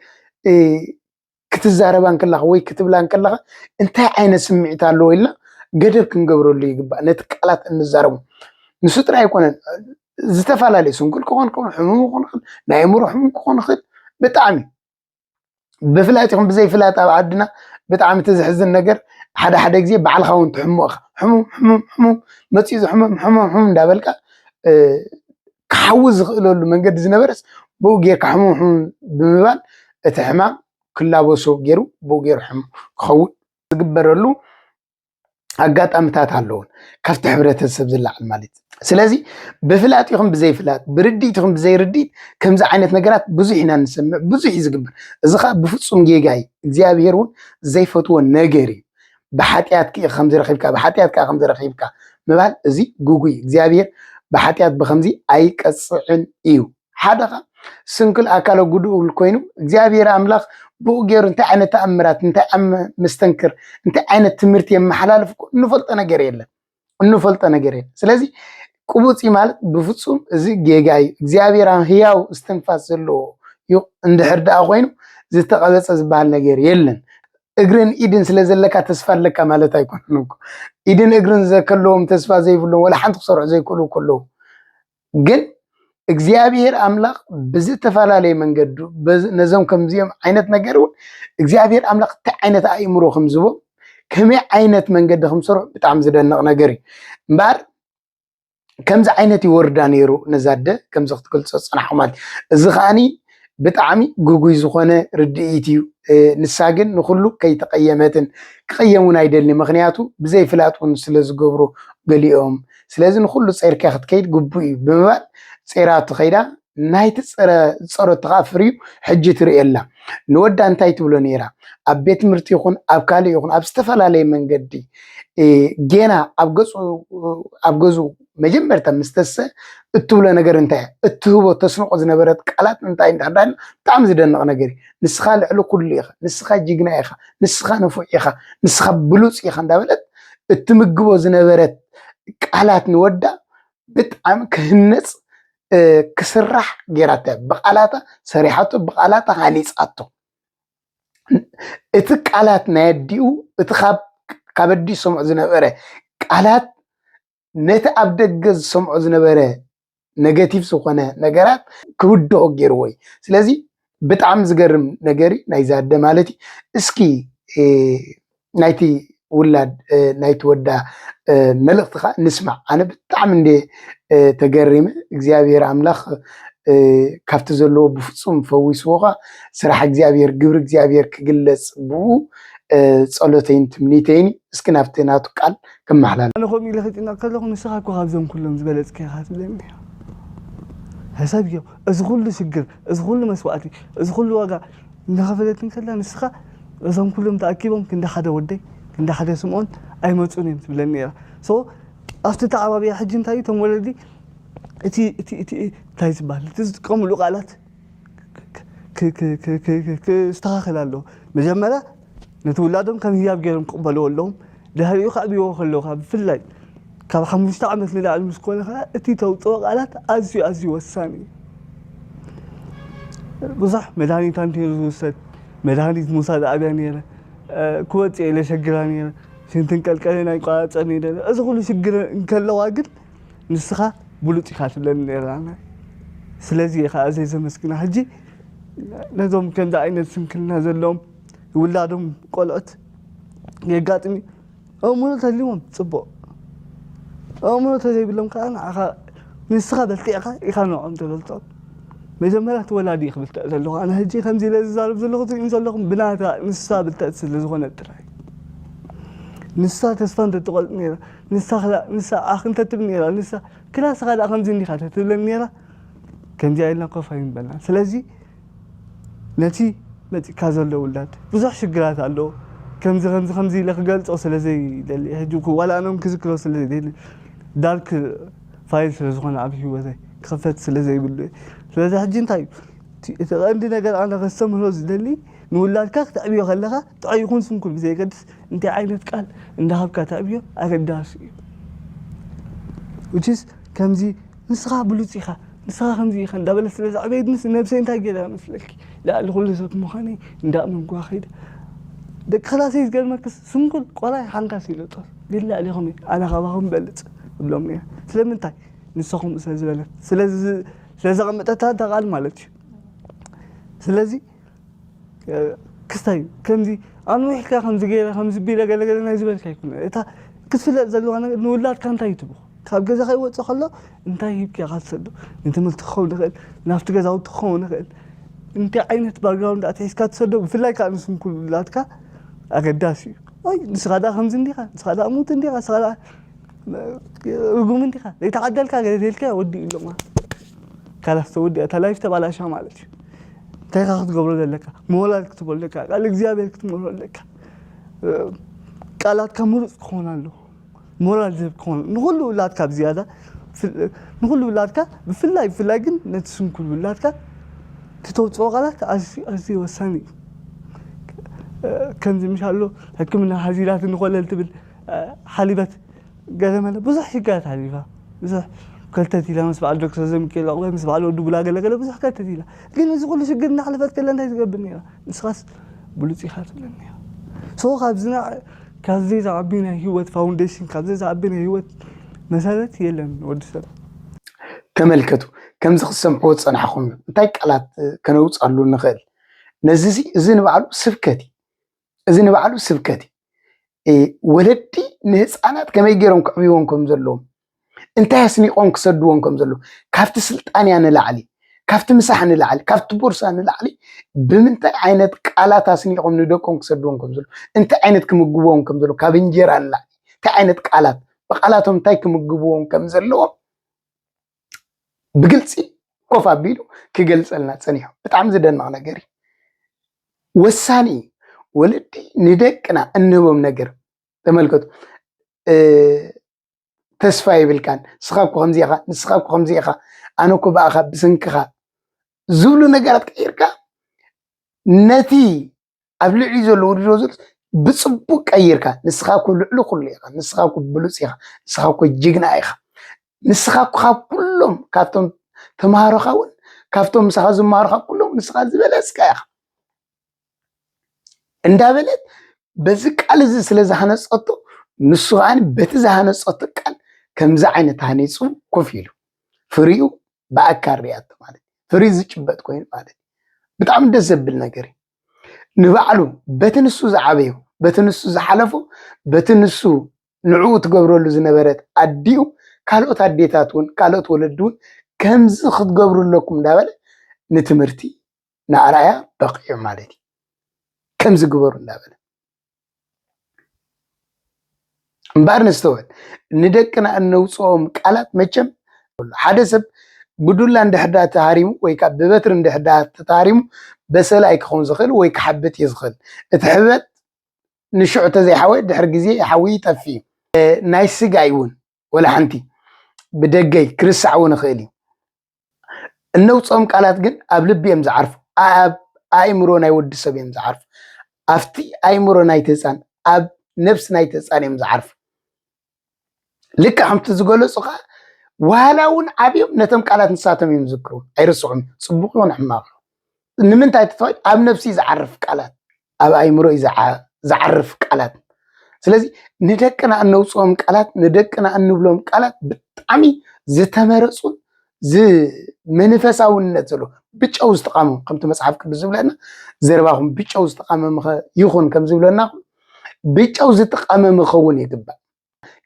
ክትዛረባ እንከለኻ ወይ ክትብላ እንከለኻ እንታይ ዓይነት ስምዒት ኣለዎ ኢልና ገደብ ክንገብረሉ ይግባእ። ነቲ ቃላት እንዛረቦ ንሱ ጥራይ ኣይኮነን፣ ዝተፈላለዩ ስንኩል ክኾን ክኾን ሕሙም ክኾን ይኽእል፣ ናይ ኣእምሮ ሕሙም ክኾን ይኽእል። ብጣዕሚ ብፍላጥ ይኹን ብዘይፍላጥ ኣብ ዓድና ብጣዕሚ እቲ ዘሕዝን ነገር ሓደ ሓደ ግዜ ባዕልኻ እውን ትሕሞ ኢኻ። ሕሙም ሕሙም ሕሙም መፂኡ እዚ ሕሙም ሕሙም ሕሙም እንዳበልካ ክሓዊ ዝኽእለሉ መንገዲ ዝነበረስ ብኡ ጌርካ ሕሙም ሕሙም ብምባል እቲ ሕማም ክላበሶ ገይሩ ብኡ ገይሩ ሕሙም ክኸውን ዝግበረሉ ኣጋጣምታት ኣለውን ካብቲ ሕብረተሰብ ዝለዓል ማለት እዩ። ስለዚ ብፍላጥ ይኹን ብዘይፍላጥ ብርድኢት ይኹን ብዘይርድኢት ከምዚ ዓይነት ነገራት ብዙሕ ኢና ንሰምዕ፣ ብዙሕ እዩ ዝግበር። እዚ ከዓ ብፍፁም ጌጋ እዩ። እግዚኣብሔር እውን ዘይፈትዎ ነገር እዩ። ብሓጢኣትኪ ኢኻ ከምዚ ረኺብካ፣ ብሓጢኣትካ ከምዚ ረኺብካ ምባል እዚ ግጉይ እዩ። እግዚኣብሔር ብሓጢኣት ብከምዚ ኣይቀፅዕን እዩ። ሓደኻ ስንክል ኣካለ ጉዱል ኮይኑ እግዚኣብሔር ኣምላኽ ብኡ ገይሩ እንታይ ዓይነት ተኣምራት እንታይ ዓም መስተንክር እንታይ ዓይነት ትምህርቲ የመሓላልፍ እኮ እንፈልጦ ነገር የለን፣ እንፈልጦ ነገር የለን። ስለዚ ቅቡፂ ማለት ብፍፁም እዚ ጌጋ እዩ። እግዚኣብሔር ህያው እስትንፋስ ዘለዎ እዩ። እንድሕር ደኣ ኮይኑ ዝተቐበፀ ዝበሃል ነገር የለን። እግርን ኢድን ስለ ዘለካ ተስፋ ኣለካ ማለት ኣይኮነን እኮ። ኢድን እግርን ዘከለዎም ተስፋ ዘይብሎም ወላ ሓንቲ ክሰርሑ ዘይክእሉ ከለዉ ግን እግዚኣብሔር ኣምላኽ ብዝተፈላለየ መንገዱ ነዞም ከምዚኦም ዓይነት ነገር እውን እግዚኣብሔር ኣምላኽ እንታይ ዓይነት ኣእምሮ ከምዝቦም ከመይ ዓይነት መንገዲ ከምሰርሑ ብጣዕሚ ዝደንቕ ነገር እዩ። እምበኣር ከምዚ ዓይነት ይወርዳ ነይሩ ነዛ ኣደ ከምዚ ክትገልፆ ዝፀናሕኩ ማለት እዩ። እዚ ከዓኒ ብጣዕሚ ግጉይ ዝኾነ ርድኢት እዩ። ንሳ ግን ንኩሉ ከይተቐየመትን ክቐየም እውን ኣይደልን። ምክንያቱ ብዘይፍላጥ እውን ስለ ዝገብሩ ገሊኦም። ስለዚ ንኩሉ ፀርካ ክትከይድ ግቡእ እዩ ብምባል ፀራቶ ከይዳ ናይቲ ዝፀረቶ ከዓ ፍርዩ ሕጂ ትርእየላ። ንወዳ እንታይ ትብሎ ነይራ? ኣብ ቤት ትምህርቲ ይኹን ኣብ ካልእ ይኹን ኣብ ዝተፈላለየ መንገዲ ጌና ኣብ ገፁ ኣብ ገዙ መጀመርታ ምስ ተሰ እትብሎ ነገር እንታይ እያ? እትህቦ ተስንቆ ዝነበረት ቃላት እንታይ እንዳዳን ብጣዕሚ ዝደንቕ ነገር እዩ። ንስኻ ልዕሊ ኩሉ ኢኻ፣ ንስኻ ጅግና ኢኻ፣ ንስኻ ንፉዕ ኢኻ፣ ንስኻ ብሉፅ ኢኻ እንዳበለት እትምግቦ ዝነበረት ቃላት ንወዳ ብጣዕሚ ክህነፅ ክስራሕ ጌራታ ብቃላታ ሰሪሓቶ ብቃላታ ሃኒፃቶ። እቲ ቃላት ናይ ኣዲኡ እቲ ካብ ኣዲኡ ዝሰምዖ ዝነበረ ቃላት ነቲ ኣብ ደገ ዝሰምዖ ዝነበረ ነገቲቭ ዝኾነ ነገራት ክብድሆ ገይርዎ እዩ። ስለዚ ብጣዕሚ ዝገርም ነገር እዩ ናይዚ ኣደ ማለት እዩ። እስኪ ናይቲ ውላድ ናይቲ ወዳ መልእኽቲ ከዓ ንስማዕ። ኣነ ብጣዕሚ እንደ ተገሪመ እግዚኣብሔር ኣምላኽ ካብቲ ዘለዎ ብፍፁም ፈዊስዎ ከዓ ስራሕ እግዚኣብሔር ግብሪ እግዚኣብሔር ክግለፅ ብኡ ፀሎተይን ትምኒተይን። እስኪ ናብቲ ናቱ ቃል ክመሓላል። ኣነ ከምኡ ኢለ ክጭነቕ ከለኹ ንስኻ እኮ ካብዞም ኩሎም ዝበለፅካ ኢኻ ትብለኒ። ሕሰብ እዮም እዚ ኩሉ ሽግር እዚ ኩሉ መስዋእቲ እዚ ኩሉ ዋጋ እናኸፈለት እንከላ ንስኻ እዞም ኩሎም ተኣኪቦም ክንዲ ሓደ ወደይ ክንዲ ሓደ ስምኦን ኣይመፁን እዮም ትብለኒ ነራ። ሶ ኣብቲ ተዓባብያ ሕጂ እንታይ እዩ እቶም ወለዲ እቲ እቲ እቲ እንታይ ዝበሃል እቲ ዝጥቀምሉ ቃላት ክስተኻኸል ኣለዎ። መጀመርያ ነቲ ውላዶም ከም ህያብ ገይሮም ክቕበልዎ ኣለዎም። ድሕሪኡ ከዕብይዎ ከለዉ ብፍላይ ካብ ሓሙሽተ ዓመት ንላዕሊ ምስ ኮነ ከዓ እቲ ተውፅኦ ቃላት ኣዝዩ ኣዝዩ ወሳኒ እዩ። ብዙሕ መድሃኒት እንተይሩ ዝውሰድ፣ መድሃኒት ምውሳድ ኣብያ ነይረ፣ ክወፅእ ኢለ ሸግራ ነይረ፣ ሽንትን ቀልቀልን ኣይቋረፀን ነይረ። እዚ ኩሉ ሽግር እንከለዋ ግን ንስኻ ብሉፅ ኢኻ ትብለኒ ነይራ። ስለዚ እየ ከዓ ዘይዘመስግና። ሕጂ ነዞም ከምዚ ዓይነት ስንክልና ዘለዎም ውላዶም ቆልዑት የጋጥሚ ኣእምሮ ተልዎም ፅቡቕ ኣእምሮ ተዘይብሎም ከዓ ንዓኻ ንስኻ በልቲዕኻ ኢኻ ንዕኦም ተበልጦም። መጀመርያ እቲ ወላዲ እዩ ክብልተዕ ዘለኹ። ኣነ ሕጂ ከምዚ ኢለ ዝዛረብ ዘለኹ ትሪእም ዘለኹም ብናታ ንሳ ብልተዕቲ ስለ ዝኾነ ጥራይ። ንሳ ተስፋ እንተትቆርጥ ነይራ፣ ንሳ ክላ- ንሳ ኣኽ እንተትብል ነይራ፣ ንሳ ክላስኻ ደኣ ከምዚ እንዲኻ ተትብለኒ ነይራ፣ ከምዚኣ ኢልና ኮፍ ኣይምበልና። ስለዚ ነቲ መፂካ ዘሎ ውላድ ብዙሕ ሽግራት ኣለዎ። ከምዚ ከምዚ ከምዚ ኢለ ክገልፆ ስለ ዘይደሊ ሕጂ እኮ ዋላ ኣነም ክዝክሮ ስለ ዘይደሊ ዳርክ ፋይል ስለ ዝኾነ ኣብ ህይወተይ ክኸፈት ስለ ዘይብሉ እየ። ስለዚ ሕጂ እንታይ እዩ እቲ እቲ ቀንዲ ነገር ኣነ ከስተምህሮ ዝደሊ ንውላድካ ክተዕብዮ ከለኻ ጥዑይ ይኹን ስንኩል ብዘየገድስ እንታይ ዓይነት ቃል እንዳሃብካ ተዕብዮ ኣገዳሲ እዩ። Which is ከምዚ ንስኻ ብሉፅ ኢኻ ንስኻ ከምዚ ኢኻ እንዳበለ ስለ ዘዕበየት ምስ ነብሰይ እንታይ ገይረ መስለኪ ልዕሊ ኩሉ ሰብ ምዃነይ እንዳእመንኩዋ ከይደ። ደቂ ክላሰይ ዝገርመክስ ስንኩል ቆላይ ሓንካስ ኢሉ ጦር ግን ልዕሊኹም እየ ኣነ ካባኹም በልፅ እብሎም እየ። ስለምንታይ ንስኹም ስለ ዝበለት ስለዚ ስለዘቐመጠታ እታ ቃል ማለት እዩ። ስለዚ ክስታይ ከምዚ ኣንዊሕካ ከምዚ ገይረ ከምዚ ቢለ ገለገለ ናይ ዝበልካ ኣይኮነ። እታ ክትፍለጥ ዘለዋ ነገር ንውላድካ እንታይ ትብኹ ካብ ገዛ ከይወፅእ ከሎ እንታይ ሂብካ ኢኻ ትሰዶ? ንትምህርቲ ክኸውን ይኽእል፣ ናብቲ ገዛውቲ ክኸውን ይኽእል። እንታይ ዓይነት ባክግራውንድ ኣትሒዝካ ትሰዶ? ብፍላይ ከዓ ንስንኩል ውላድካ ኣገዳሲ እዩ። ወይ ንስኻ ደኣ ከምዚ እንዲኻ፣ ንስኻ ደኣ ሙት እንዲኻ፣ ንስኻ ደኣ ርጉም እንዲኻ ዘይተዓደልካ ገለ ተልካ ወዲ ኢሎማ ካላስ ተወዲ እታ ላይፍ ተባላሻ ማለት እዩ። እንታይ ኢኻ ክትገብሮ ዘለካ? ሞራል ክትቦ ኣለካ፣ ቃል እግዚኣብሔር ክትምሮ ኣለካ። ቃላትካ ምሩፅ ክኾን ኣለዎ። ሞራል ዝህብ ክኾን ንኩሉ ውላድካ ብዝያዳ ንኩሉ ውላድካ ብፍላይ ብፍላይ ግን ነቲ ስንኩል ውላድካ ትተውፅኦ ቃላት ኣዝዩ ወሳኒ እዩ። ከምዚ ምሽ ኣሎ ሕክምና ሃዚላት ንኮለል ትብል ሓሊበት ገለመለ ብዙሕ ሽግራት ሓሊፋ ብዙሕ ከልተት ኢላ ምስ በዓል ዶክተር ዘሚካኤል ዕቁበ ምስ በዓል ወዲ ቡላ ገለገለ ብዙሕ ከልተት ኢላ ግን እዚ ኩሉ ሽግር እናሕለፈት ከላ እንታይ ትገብር ነይራ? ንስኻስ ብሉፅ ኢኻ ትብለኒ ኢኻ። ሶ ካብዚ ካብዚ ዝዓቢ ናይ ህይወት ፋውንዴሽን ካብዚ ዝዓቢ ናይ ህይወት መሰረት የለን ወዲ ሰብ። ተመልከቱ፣ ከምዚ ክትሰምዕዎ ዝፀናሕኹም እዩ። እንታይ ቃላት ከነውፅኣሉ ንኽእል? ነዚ እዚ ንባዕሉ ስብከት እዩ። እዚ ንባዕሉ ስብከት እዩ። ወለዲ ንህፃናት ከመይ ገይሮም ክዕብይዎም ከም ዘለዎም እንታይ ኣስኒቆም ክሰድዎም ከም ዘለዉ ካብቲ ስልጣንያ ንላዕሊ ካብቲ ምሳሕ ንላዕሊ ካብቲ ቦርሳ ንላዕሊ ብምንታይ ዓይነት ቃላት ኣስኒቆም ንደቆም ክሰድዎም ከም ዘለዉ እንታይ ዓይነት ክምግብዎም ከም ዘለዉ ካብ እንጀራ ንላዕሊ እንታይ ዓይነት ቃላት ብቃላቶም እንታይ ክምግብዎም ከም ዘለዎም ብግልፂ ኮፍ ኣቢሉ ክገልፀልና ፀኒሑ ብጣዕሚ ዝደንቕ ነገር እዩ። ወሳኒ እዩ። ወለዲ ንደቅና እንህቦም ነገር ተመልከቱ። ተስፋ የብልካን፣ ንስኻ እኮ ከምዚ ኢኻ፣ ንስኻ እኮ ከምዚ ኢኻ፣ ኣነ እኮ ብኣኻ ብስንክኻ ዝብሉ ነገራት ቀይርካ ነቲ ኣብ ልዕሊ ዘሎ ውድድር ዘሎ ብፅቡቅ ቀይርካ ንስኻ እኮ ልዕሊ ኩሉ ኢኻ፣ ንስኻ እኮ ብሉፅ ኢኻ፣ ንስኻ እኮ ጅግና ኢኻ፣ ንስኻ እኮ ካብ ኩሎም ካብቶም ተምሃሮኻ እውን ካብቶም ምሳኻ ዝመሃሩ ካብ ኩሎም ንስኻ ዝበለፅካ ኢኻ እንዳበለት በዚ ቃል እዚ ስለ ዝሃነፀቶ ንሱ ከዓ በቲ ዝሃነፀቶ ቃል ከምዚ ዓይነት ሃኒፁ ኮፍ ኢሉ ፍሪኡ ብኣካል ሪኣቶ ማለት ፍሪ ዝጭበጥ ኮይኑ ማለት ብጣዕሚ ደስ ዘብል ነገር እዩ። ንባዕሉ በቲ ንሱ ዝዓበዮ በቲ ንሱ ዝሓለፎ በቲ ንሱ ንዕኡ ትገብረሉ ዝነበረት ኣዲኡ ካልኦት ኣዴታት እውን ካልኦት ወለዲ እውን ከምዚ ክትገብሩ ኣለኩም እንዳበለ ንትምህርቲ ንኣርኣያ በቂዑ ማለት እዩ። ከምዚ ግበሩ እንዳበለ እምበኣር ንስተውዕል ንደቅና እነውፅኦም ቃላት መቸም ሓደ ሰብ ብዱላ እንድሕዳ ተሃሪሙ ወይ ከዓ ብበትሪ እንድሕዳ ተተሃሪሙ በሰላ ኣይክኸውን ዝኽእል ወይ ክሓብጥ እዩ ዝኽእል። እቲ ሕበት ንሽዑ ተዘይሓወ ድሕሪ ግዜ ሓዊ ይጠፊ እዩ። ናይ ስጋይ እውን ወላ ሓንቲ ብደገይ ክርስዕ እውን ይኽእል እዩ። እነውፅኦም ቃላት ግን ኣብ ልቢ እዮም ዝዓርፉ፣ ኣብ ኣእምሮ ናይ ወዲ ሰብ እዮም ዝዓርፉ፣ ኣብቲ ኣእምሮ ናይቲ ህፃን፣ ኣብ ነብሲ ናይቲ ህፃን እዮም ዝዓርፉ። ልክዕ ከምቲ ዝገለጹ ከዓ ዋላ እውን ዓብዮም ነቶም ቃላት ንሳቶም እዮም ዝዝክሩ፣ ኣይርስዑም። ጽቡቕ ይኹን ሕማቕ፣ ንምንታይ ተተባሂሉ ኣብ ነፍሲ ዝዓርፍ ቃላት፣ ኣብ ኣይምሮ ዝዓርፍ ቃላት። ስለዚ ንደቅና እነውፅኦም ቃላት፣ ንደቅና እንብሎም ቃላት ብጣዕሚ ዝተመረፁን ዝመንፈሳውነት ዘሎ፣ ብጨው ዝተቃመሙ፣ ከምቲ መፅሓፍ ቅዱስ ዝብለና፣ ዘረባኹም ብጨው ዝተቃመመ ይኹን ከም ዝብለና፣ ብጨው ዝተቃመመ ክኸውን ይግባእ።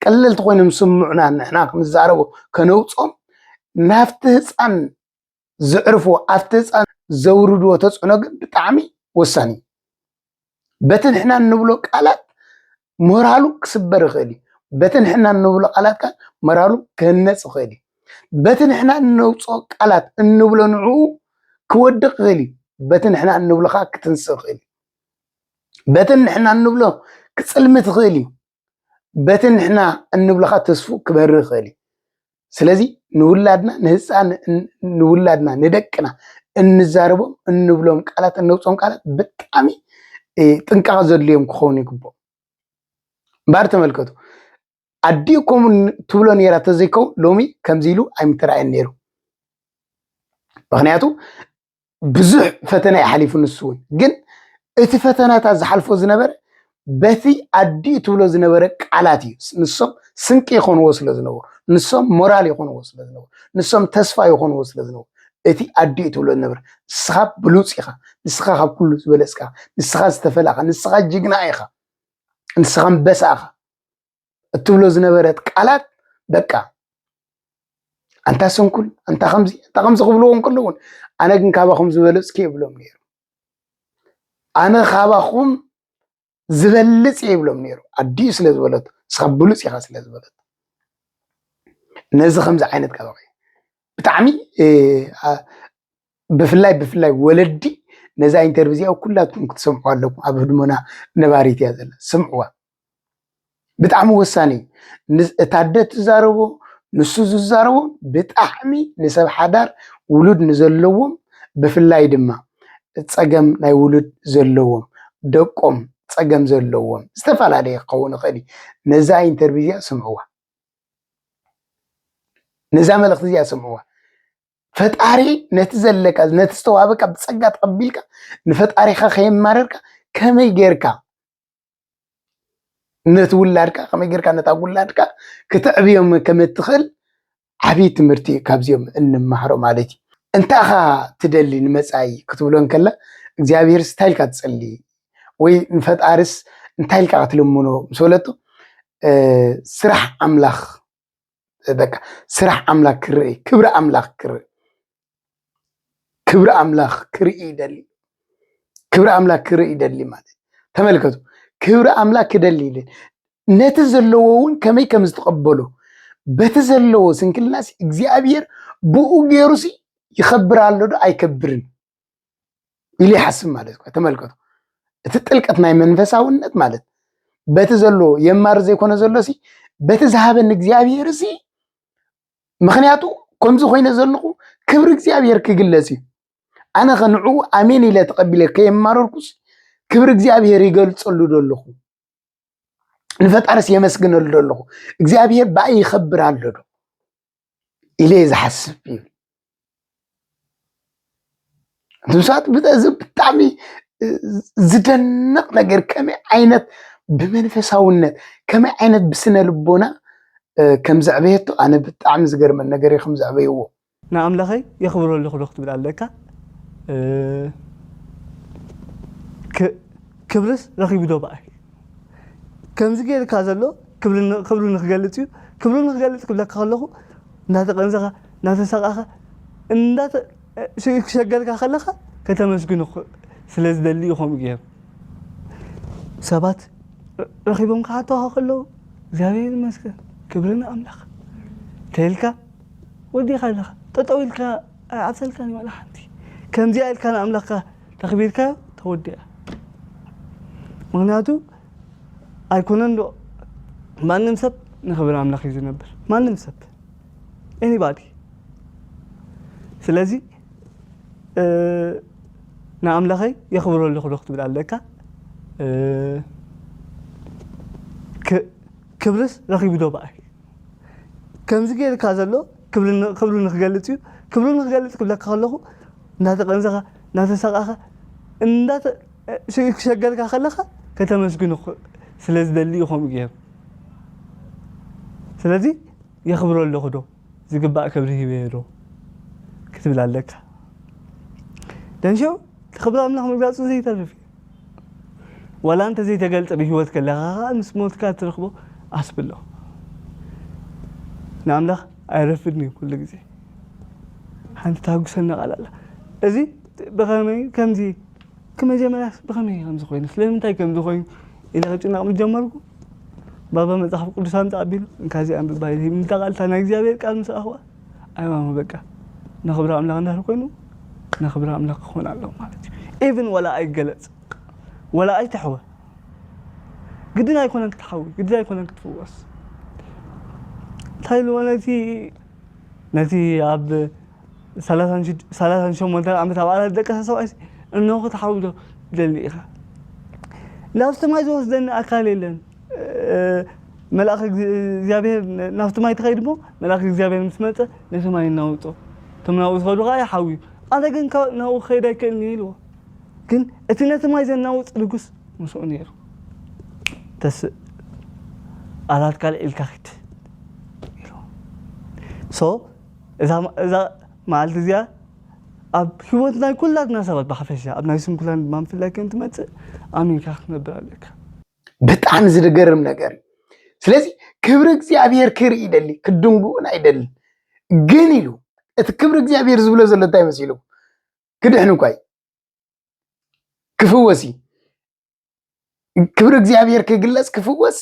ቀለልቲ ኮይኖም ስምዑና፣ ንሕና ክንዛረቦ ከነውፅኦም ናብቲ ህፃን ዘዕርፍዎ፣ ኣብቲ ህፃን ዘውርድዎ ተፅዕኖ ግን ብጣዕሚ ወሳኒ እዩ። በቲ ንሕና እንብሎ ቃላት ሞራሉ ክስበር ይኽእል እዩ። በቲ ንሕና እንብሎ ቃላት ከዓ ሞራሉ ክህነፅ ይኽእል እዩ። በቲ ንሕና እነውፅኦ ቃላት፣ እንብሎ ንዕኡ ክወድቕ ይኽእል እዩ። በቲ ንሕና እንብሎ ከዓ ክትንስእ ይኽእል እዩ። በቲ ንሕና እንብሎ ክፅልምት ይኽእል እዩ። በቲ ንሕና እንብሎ ከዓ ተስፉ ክበርህ ይኽእል እዩ። ስለዚ ንውላድና፣ ንህፃን ንውላድና፣ ንደቅና እንዛረቦም፣ እንብሎም ቃላት፣ እነውፅኦም ቃላት ብጣዕሚ ጥንቃቐ ዘድልዮም ክኸውን ይግብኦም። እምበኣር ተመልከቱ፣ ኣዲኡ ከምኡ ትብሎ ነይራ ተዘይከውን ሎሚ ከምዚ ኢሉ ኣይምተረኣየን ነይሩ። ምክንያቱ ብዙሕ ፈተና ይሓሊፉ። ንሱ እውን ግን እቲ ፈተናታት ዝሓልፎ ዝነበረ በቲ ኣዲኡ ትብሎ ዝነበረ ቃላት እዩ። ንሶም ስንቂ ይኾንዎ ስለ ዝነበሩ፣ ንሶም ሞራል ይኾንዎ ስለ ዝነበሩ፣ ንሶም ተስፋ ይኾንዎ ስለ ዝነበሩ፣ እቲ ኣዲኡ ትብሎ ዝነበረ፣ ንስኻ ብሉፅ ኢኻ፣ ንስኻ ካብ ኩሉ ዝበለፅካ፣ ንስኻ ዝተፈላኻ፣ ንስኻ ጅግና ኢኻ፣ ንስኻ ኣንበሳ ኢኻ እትብሎ ዝነበረት ቃላት፣ በቃ ኣንታ ስንኩል፣ ኣንታ ከምዚ፣ ኣንታ ከምዚ ክብልዎ እንከለውን፣ ኣነ ግን ካባኹም ዝበለፅኩ ይብሎም ነይሩ። ኣነ ካባኹም ዝበልፅ እየ ይብሎም ነይሩ። ኣዲኡ ስለ ዝበለቶ፣ ንስኻ ብሉፅ ኢኻ ስለ ዝበለቶ፣ ነዚ ከምዚ ዓይነት ካባኹ ብጣዕሚ ብፍላይ ብፍላይ ወለዲ ነዛ ኢንተርቪዚያ ኩላትኩም ክትሰምዑ ኣለኩም። ኣብ ህድሞና ነባሪት እያ ዘላ፣ ስምዕዋ። ብጣዕሚ ወሳኒ እዩ። እታ ኣደ ትዛረቦ፣ ንሱ ዝዛረቦ ብጣዕሚ ንሰብ ሓዳር ውሉድ ንዘለዎም፣ ብፍላይ ድማ ፀገም ናይ ውሉድ ዘለዎም፣ ደቆም ፀገም ዘለዎም፣ ዝተፈላለየ ክኸውን ይኽእል እዩ። ነዛ ኢንተርቪዚያ ስምዕዋ፣ ነዛ መልእክቲ እዚኣ ስምዕዋ። ፈጣሪ ነቲ ዘለካ፣ ነቲ ዝተዋህበካ ብፀጋ ተቐቢልካ፣ ንፈጣሪኻ ከየማረርካ ከመይ ጌርካ ነቲ ውላድካ፣ ከመይ ጌርካ ነታ ውላድካ ክተዕብዮም ከም እትኽእል ዓብዪ ትምህርቲ እዩ ካብዚኦም እንመሃሮ ማለት እዩ። እንታይ ኢኻ ትደሊ ንመጻኢ ክትብሎ እንከላ እግዚኣብሔርስ እንታይ ኢልካ ትጸሊ ወይ ንፈጣርስ እንታይ ኢልካ ክትልምኖ ምስ በለቶ ስራሕ ኣምላኽ በቃ ስራሕ ኣምላኽ ክርኢ፣ ክብሪ ኣምላኽ ክርኢ፣ ክብሪ ኣምላኽ ክርኢ ይደሊ፣ ክብሪ ኣምላኽ ክርኢ ይደሊ ማለት እዩ። ተመልከቱ፣ ክብሪ ኣምላኽ ክደሊ ይደሊ፣ ነቲ ዘለዎ እውን ከመይ ከም ዝተቐበሎ፣ በቲ ዘለዎ ስንክልናሲ እግዚኣብሔር ብኡ ገይሩሲ ይኸብር ኣሎ ዶ ኣይከብርን ኢሉ ይሓስብ ማለት እዩ። ተመልከቱ፣ እቲ ጥልቀት ናይ መንፈሳውነት ማለት በቲ ዘሎ የማር ዘይኮነ ዘሎሲ በቲ ዝሃበኒ እግዚኣብሔር ሲ ምክንያቱ ከምዚ ኮይነ ዘለኹ ክብሪ እግዚኣብሔር ክግለጽ እዩ። ኣነ ከ ንዕኡ ኣሜን ኢለ ተቐቢለ ከየማረርኩስ ክብሪ እግዚኣብሔር ይገልጸሉ ዶ ኣለኹ? ንፈጣርስ የመስግነሉ ዶ ኣለኹ? እግዚኣብሔር ብኣይ ይኸብር ኣሎ ዶ ኢለ እየ ዝሓስብ ይብል። እቶም ሰባት ብጣ- እዚ ብጣዕሚ ዝደንቕ ነገር፣ ከመይ ዓይነት ብመንፈሳውነት፣ ከመይ ዓይነት ብስነ ልቦና ከም ዘዕበየቶ ኣነ ብጣዕሚ ዝገርመን ነገር እዩ፣ ከም ዘዕበይዎ። ንኣምላኸይ የኽብሮ ኣለኹ ዶ ክትብል ኣለካ? እ፣ ክ- ክብርስ ረኺቡ ዶ ብኣይ? ከምዚ ገይርካ ዘሎ ክብሪ ን- ክብሩ ንክገልፅ እዩ። ክብሩ ንክገልፅ ክብለካ ከለኹ እንዳተቐንዘኻ፣ እንዳተሳቃኻ፣ እንዳተ- ሽ- ክሸገርካ ከለኻ ከተመስግኖ ክ- ስለ ዝደሊ እዩ ከምኡ ገይሩ። ሰባት ረ- ረኺቦም ክሓተኻ ከለዉ እግዚኣብሔር ይመስገን፣ ክብሪ ንኣምላኽ ተልካ ወዲኻ ኣለኻ። ጠጠው ኢልካ ኣይዓብሰልካን እዩ ዋላ ሓንቲ። ከምዚኣ ኢልካ ንኣምላኽካ ተኽቢርካዮ ተወዲኣ። ምኽንያቱ ኣይኮነን ዶ ማንም ሰብ ንኽብሪ ኣምላኽ እዩ ዝነብር፣ ማንም ሰብ፣ ኤኒባዲ። ስለዚ ንኣምላኸይ የኽብሮ ኣለኹ ዶ ክትብል ኣለካ። ክብርስ ረኺቡ ዶ ብኣይ? ከምዚ ገይርካ ዘሎ ክብሪ ን- ክብሩ ንክገልፅ እዩ። ክብሩ ንክገልፅ ክብለካ ከለኹ እንዳተቐንዘኻ እንዳተሰቃኻ እንዳተ ሽ- ክሸገርካ ከለኻ ከተመስግኖ ክ- ስለ ዝደሊ እዩ ከምኡ ገይሩ። ስለዚ የኽብሮ ኣለኹ ዶ? ዝግባእ ክብሪ ሂበዮ ዶ ክትብል ኣለካ። ደንሸው ክብሪ ኣምላኽ ምግላፁ ዘይተርፍ እዩ። ዋላ እንተ ዘይተገልጠ ብህይወት ከለኻ ከዓ ምስ ሞትካ ትረኽቦ ኣስብሎ። ንኣምላኽ ኣይረፍድን እዩ ኩሉ ግዜ። ሓንቲ ታጉሰና ቃል ኣላ። እዚ ብኸመይ ከምዚ ክመጀመርያስ ብኸመይ ከምዚ ኮይኑ ስለምንታይ ከምዚ ኮይኑ ኢለ ክጭነቕ ምስ ጀመርኩ ባባ መጽሓፍ ቅዱስ ኣምጻ ኣቢሉ እንካዚ ኣንብባ ኢለ ምንታ ቃልታ ናይ እግዚኣብሔር ቃል ምስ ረኣኽዋ ኣይማሙ በቃ ንኽብሪ ኣምላኽ እንዳር ኮይኑ ንኽብሪ ኣምላኽ ክኾን ኣለዎ ማለት እዩ። ኢቭን ወላ ኣይገለጽ ወላ ኣይተሕወ ግድን ኣይኮነን ክትሓዊ ግድን ኣይኮነን ክትፍወስ እንታይ ኢልዎ ነቲ ነቲ ኣብ ሰላሳን ሸሞንተን ዓመት ኣብ ዓራት ደቀሰ ሰብኣይ እንሆ ክትሓዊ ዶ ትደሊ ኢኻ ናብ ሰማይ ዝወስደኒ ኣካል የለን መልኣኽ እግዚኣብሔር ናብቲ ማይ ትኸይድ እሞ መልኣኽ እግዚኣብሔር ምስ መፀ ነቲ ማይ እናውፆ እቶም ናብኡ ዝኸዱ ከዓ ይሓውዩ ኣነ ግን ናብኡ ክኸይድ ኣይክእልን ኢልዎ ግን እቲ ነቲ ማይ ዘናውፅ ንጉስ ምስኡ ነይሩ ተስእ ኣላት ካልዕ ኢልካ ኪድ ኢልዎ so እዛ መዓልቲ እዚኣ ኣብ ህይወት ናይ ኩላትና ሰባት ብሓፈሻ ኣብ ናይ ስንኩላን ድማ ምፍላይ ከም ትመፅእ ኣሚንካ ክትነብር ኣለካ ብጣዕሚ ዝገርም ነገር እዩ ስለዚ ክብሪ እግዚኣብሔር ክርኢ ይደሊ ክድንጉን ኣይደልን ግን ኢሉ እቲ ክብሪ እግዚኣብሔር ዝብሎ ዘሎ እንታይ መሲሉ ክድሕን እኳ እዩ ክፍወስ እዩ ክብሪ እግዚኣብሔር ክግለፅ ክፍወስ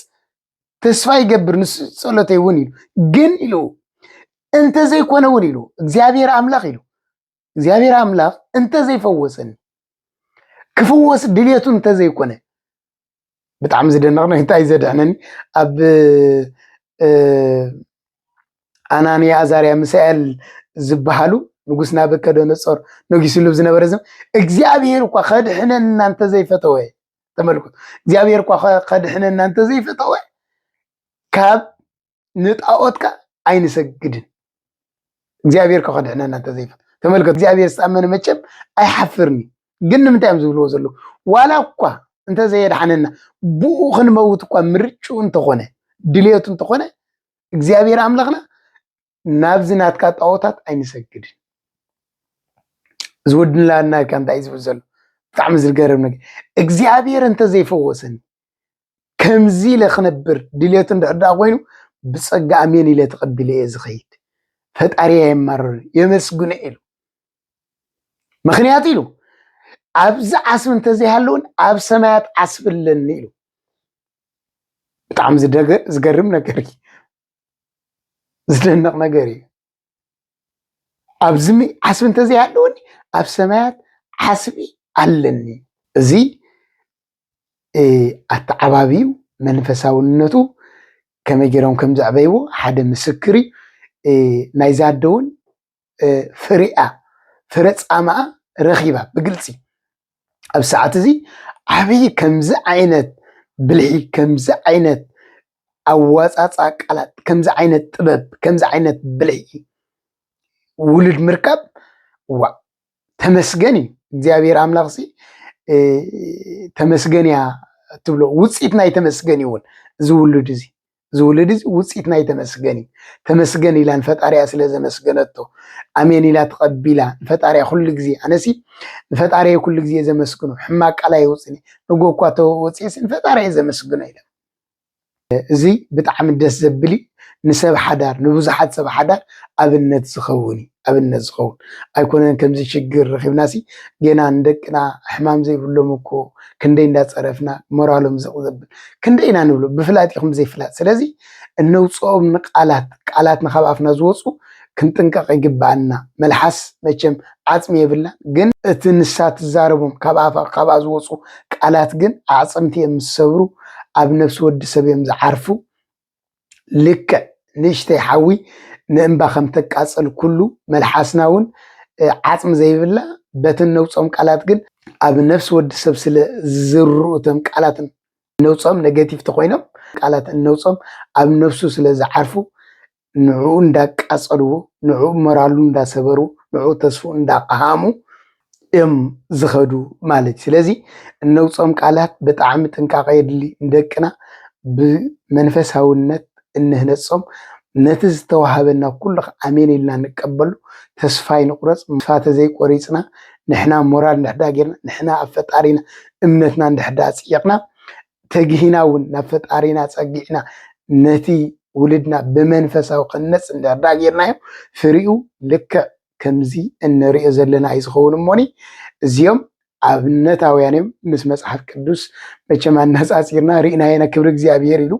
ተስፋ ይገብር ንሱ ፀሎተይ እውን ኢሉ ግን ኢሉ እንተዘይኮነ እውን ኢሉ እግዚኣብሔር ኣምላኽ ኢሉ እግዚኣብሔር ኣምላኽ እንተዘይፈወሰኒ ክፍወስ ድልየቱ እንተዘይኮነ ብጣዕሚ ዝደነቕ እንታይ ዘድሕነኒ ኣብ ኣናንያ ኣዛርያ ምሳኤል ዝበሃሉ ንጉስ ናቡከደነፆር ነጊስሉ ዝነበረ ዘም እግዚኣብሔር እኳ ከድሕነና እንተዘይፈተወ ተመልኩ እግዚኣብሔር እኳ ከድሕነና እንተዘይፈተወ ካብ ንጣዖትካ ኣይንሰግድን እግዚኣብሔር ከኸድሕነና እንተዘይፈት ተመልከት እግዚኣብሔር ዝኣመነ መቸም ኣይሓፍርን እዩ ግን ንምንታይ እዮም ዝብልዎ ዘለዉ ዋላ እኳ እንተዘየድሓነና ብኡ ክንመውት እኳ ምርጭኡ እንተኾነ ድልየቱ እንተኾነ እግዚኣብሔር ኣምላኽና ናብዚ ናትካ ጣዖታት ኣይንሰግድን ዝወድንላና ኢልካ እንታይ ዝብል ዘሎ ብጣዕሚ ዝገርም ነገር እግዚኣብሔር እንተዘይፈወሰኒ ከምዚ ኢለ ክነብር ድልየቱ እንድሕር ደኣ ኮይኑ ብፀጋ ኣሜን ኢለ ተቐቢለ እየ ዝኸይድ ፈጣሪ የማርር የመስግኖ ኢሉ ምክንያቱ ኢሉ ኣብዚ ዓስቢ እንተዘይሃለውን ኣብ ሰማያት ዓስቢ ኣለኒ ኢሉ ብጣዕሚ ዝገርም ነገር እዩ ዝደነቕ ነገር እዩ ኣብዚ ዓስቢ እንተዘይሃለወኒ ኣብ ሰማያት ዓስቢ ኣለኒ እዚ ኣተዓባብዩ መንፈሳውነቱ ከመይ ገይሮም ከም ዘዕበይዎ ሓደ ምስክር እዩ ናይዛ ኣደ እውን ፍሪኣ ፍረ ፃምኣ ረኺባ ብግልፂ ኣብ ሰዓት እዚ ዓብዪ ከምዚ ዓይነት ብልሒ ከምዚ ዓይነት ኣዋፃፃ ቃላት ከምዚ ዓይነት ጥበብ ከምዚ ዓይነት ብልሒ ውሉድ ምርካብ ዋ ተመስገን እዩ እግዚኣብሔር ኣምላኽ ሲ ተመስገን እያ ትብሎ ውፅኢት ናይ ተመስገን እዩ እውን እዚ ውሉድ እዚ እዚ ውሉድ እዚ ውፅኢት ናይ ተመስገን እዩ ተመስገን ኢላ ንፈጣሪያ ስለ ዘመስገነቶ ኣሜን ኢላ ተቐቢላ ንፈጣሪያ ኩሉ ግዜ ኣነሲ ንፈጣሪየ ኩሉ ግዜ ዘመስግኖ ሕማቅ ቃል ኣይውፅኒ ንጎ እኳ ተወፅኤሲ ንፈጣሪየ ዘመስግኖ ኢለ እዚ ብጣዕሚ ደስ ዘብል እዩ ንሰብ ሓዳር ንብዙሓት ሰብ ሓዳር ኣብነት ዝኸውን እዩ ኣብነት ዝኸውን ኣይኮነን ከምዚ ሽግር ረኺብናሲ ጌና ንደቅና ሕማም ዘይብሎም እኮ ክንደይ እንዳፀረፍና ሞራሎም ዝቕ ዘብል ክንደይ ኢና ንብሎ ብፍላጥ ይኹም ዘይፍላጥ ስለዚ እነውፅኦም ንቃላት ቃላት ንካብ ኣፍና ዝወፁ ክንጥንቀቕ ይግበኣና መልሓስ መቸም ዓፅሚ የብላን ግን እቲ ንሳ ትዛረቦም ካብ ኣፋ ካብኣ ዝወፁ ቃላት ግን ኣዕፅምቲ እዮም ዝሰብሩ ኣብ ነፍሲ ወዲ ሰብ እዮም ዝዓርፉ ልክዕ ንእሽተይ ሓዊ ንእምባ ከም ተቃፅል ኩሉ መልሓስና እውን ዓፅሚ ዘይብላ በተን ነውፆም ቃላት ግን ኣብ ነፍሲ ወዲ ሰብ ስለ ዝዝርኡ እቶም ቃላት ነውፆም ኔጌቲቭ ተኮይኖም ቃላት እነውፆም ኣብ ነፍሱ ስለ ዝዓርፉ ንዕኡ እንዳቃጸልዎ፣ ንዕኡ ሞራሉ እንዳሰበሩ፣ ንዕኡ ተስፍኡ እንዳቀሃሙ እዮም ዝኸዱ ማለት እዩ። ስለዚ እነውፅኦም ቃላት ብጣዕሚ ጥንቃቐ የድሊ። ንደቅና ብመንፈሳውነት እንህነፆም፣ ነቲ ዝተዋሃበና ኩሉ ኣሜን ኢልና ንቀበሉ። ተስፋ ይንቁረፅ። ተስፋ ተዘይቆሪፅና፣ ንሕና ሞራል እንድሕዳ ጌርና፣ ንሕና ኣብ ፈጣሪና እምነትና እንድሕዳ ኣፅይቕና፣ ተግሂና እውን ናብ ፈጣሪና ፀጊዕና፣ ነቲ ውልድና ብመንፈሳዊ ክንነፅ እንድሕዳ ጌርናዮ፣ ፍሪኡ ልክዕ ከምዚ እንሪኦ ዘለና እዩ ዝኸውን። እሞኒ እዚኦም ኣብነታውያን እዮም። ምስ መጽሓፍ ቅዱስ መቸም ኣነጻጺርና ርኢናዮ ኢና። ክብሪ እግዚኣብሔር ኢሉ፣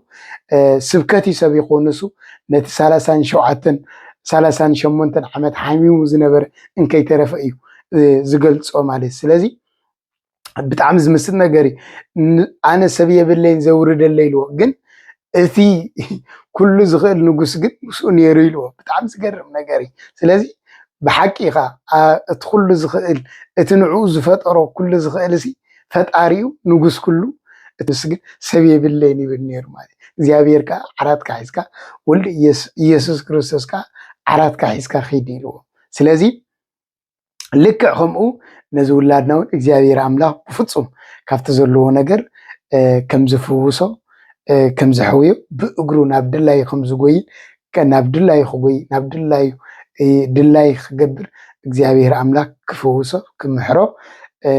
እ፣ ስብከት እዩ ሰብ ይኾን እሱ። ነቲ ሰላሳን ሸውዓተን፣ ሰላሳን ሸሞንተን ዓመት ሓሚሙ ዝነበረ እንከይተረፈ እዩ፣ እ፣ ዝገልጾ ማለት እዩ። ስለዚ ብጣዕሚ ዝምስጥ ነገር እዩ። ን-፣ ኣነ ሰብ የብለይን ዘውርደለይ ኢልዎ። ግን እቲ ኩሉ ዝኽእል ንጉስ ግን ምስኡ ነይሩ ኢልዎ። ብጣዕሚ ዝገርም ነገር እዩ። ስለዚ ብሓቂ ኢኻ፣ ኣ-፣ እቲ ኩሉ ዝኽእል፣ እቲ ንዕኡ ዝፈጠሮ ኩሉ ዝኽእል ሲ ፈጣሪኡ ንጉስ ኩሉ፣ እቲ ንጉስ ግን ሰብ የብለይን ይብል ነይሩ ማለት እዩ። እግዚኣብሔር ከኣ ዓራትካ ሒዝካ፣ ወልድ ኢየሱ-፣ ኢየሱስ ክርስቶስ ከኣ ዓራትካ ሒዝካ ኺድ ኢልዎ። ስለዚ ልክዕ ከምኡ ነዚ ውላድና እውን እግዚኣብሔር ኣምላኽ ብፍጹም ካብቲ ዘለዎ ነገር፣ እ፣ ከም ዝፍውሶ፣ እ፣ ከም ዘሕውዮ፣ ብእግሩ ናብ ድላዩ ከም ዝጎይን፣ ከ-፣ ናብ ድላዩ ክጎይ፣ ናብ ድላዩ፣ እ፣ ድላይ ክገብር እግዚኣብሔር ኣምላኽ ክፍውሶ፣ ክምሕሮ፣ እ፣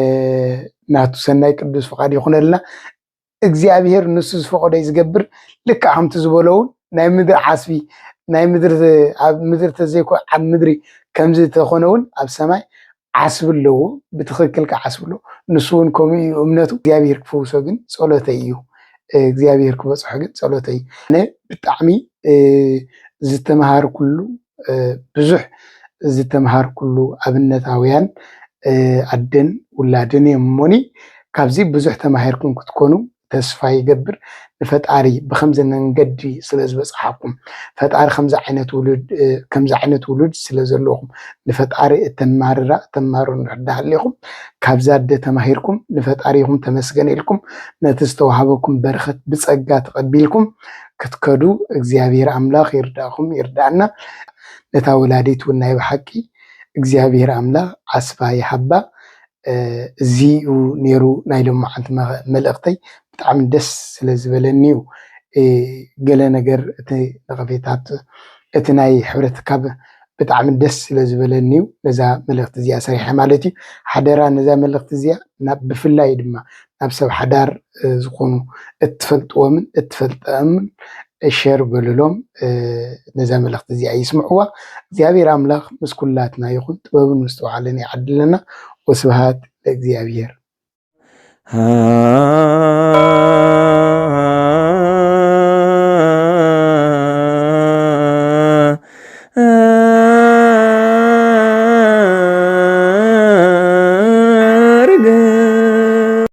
ናቱ ሰናይ ቅዱስ ፍቓድ ይኹነልና። እግዚኣብሔር ንሱ ዝፈቐዶ እዩ ዝገብር። ልክዕ ከምቲ ዝበሎ እውን ናይ ምድሪ ዓስቢ፣ ናይ ምድሪ፣ ኣብ ምድሪ ተዘይኮ ኣብ ምድሪ ከምዚ ተኾነ እውን ኣብ ሰማይ ዓስቢ ኣለዎ፣ ብትኽክል ከዓ ዓስቢ ኣለዎ። ንሱ እውን ከምኡ እዩ እምነቱ። እግዚኣብሔር ክፈውሶ ግን ጸሎተይ እዩ። እግዚኣብሔር ክበጽሖ ግን ጸሎተይ እዩ። ኣነ ብጣዕሚ፣ እ፣ ዝተምሃርኩሉ፣ እ፣ ብዙሕ ዝተምሃርኩሉ ኣብነታውያን፣ እ፣ ኣደን ውላድን እዮም። እሞኒ ካብዚ ብዙሕ ተማሂርኩም ክትኮኑ ተስፋ ይገብር። ንፈጣሪ ብኸምዚ መንገዲ ስለ ዝበጽሓኩም፣ ፈጣሪ ከምዚ ዓይነት ውሉድ፣ እ፣ ከምዚ ዓይነት ውሉድ ስለ ዘለኹም፣ ንፈጣሪ እተማርራ እተማሩ እንድሕር ሃሊኹም፣ ካብዛ ኣደ ተማሂርኩም ንፈጣሪኹም ተመስገን ኢልኩም፣ ነቲ ዝተዋህበኩም በረኸት ብጸጋ ተቐቢልኩም ክትከዱ እግዚኣብሔር ኣምላኽ ይርዳእኹም፣ ይርዳእና። ነታ ወላዲት እውን ናይ ብሓቂ እግዚኣብሔር ኣምላኽ ዓስባ ይሃባ። እ፣ እዚ እዩ ነይሩ ናይ ሎማዓንቲ መ-፣ መልእኽተይ። ብጣዕሚ ደስ ስለ ዝበለኒ እዩ፣ እ፣ ገለ ነገር እቲ ነቐፌታት፣ እቲ ናይ ሕብረት ካብ ብጣዕሚ ደስ ስለ ዝበለኒ እዩ ነዛ መልእኽቲ እዚኣ ሰሪሐ ማለት እዩ። ሓደራ ነዛ መልእኽቲ እዚኣ ናብ፣ ብፍላይ ድማ ናብ ሰብ ሓዳር፣ እ፣ ዝኾኑ እትፈልጥዎምን እትፈልጠምን ሸር በሉሎም፣ እ፣ ነዛ መልእኽቲ እዚኣ ይስምዕዋ። እግዚኣብሔር ኣምላኽ ምስ ኩላትና ይኹን፣ ጥበብን ምስትውዓልን ይዓድለና። ወስብሃት ለእግዚኣብሔር።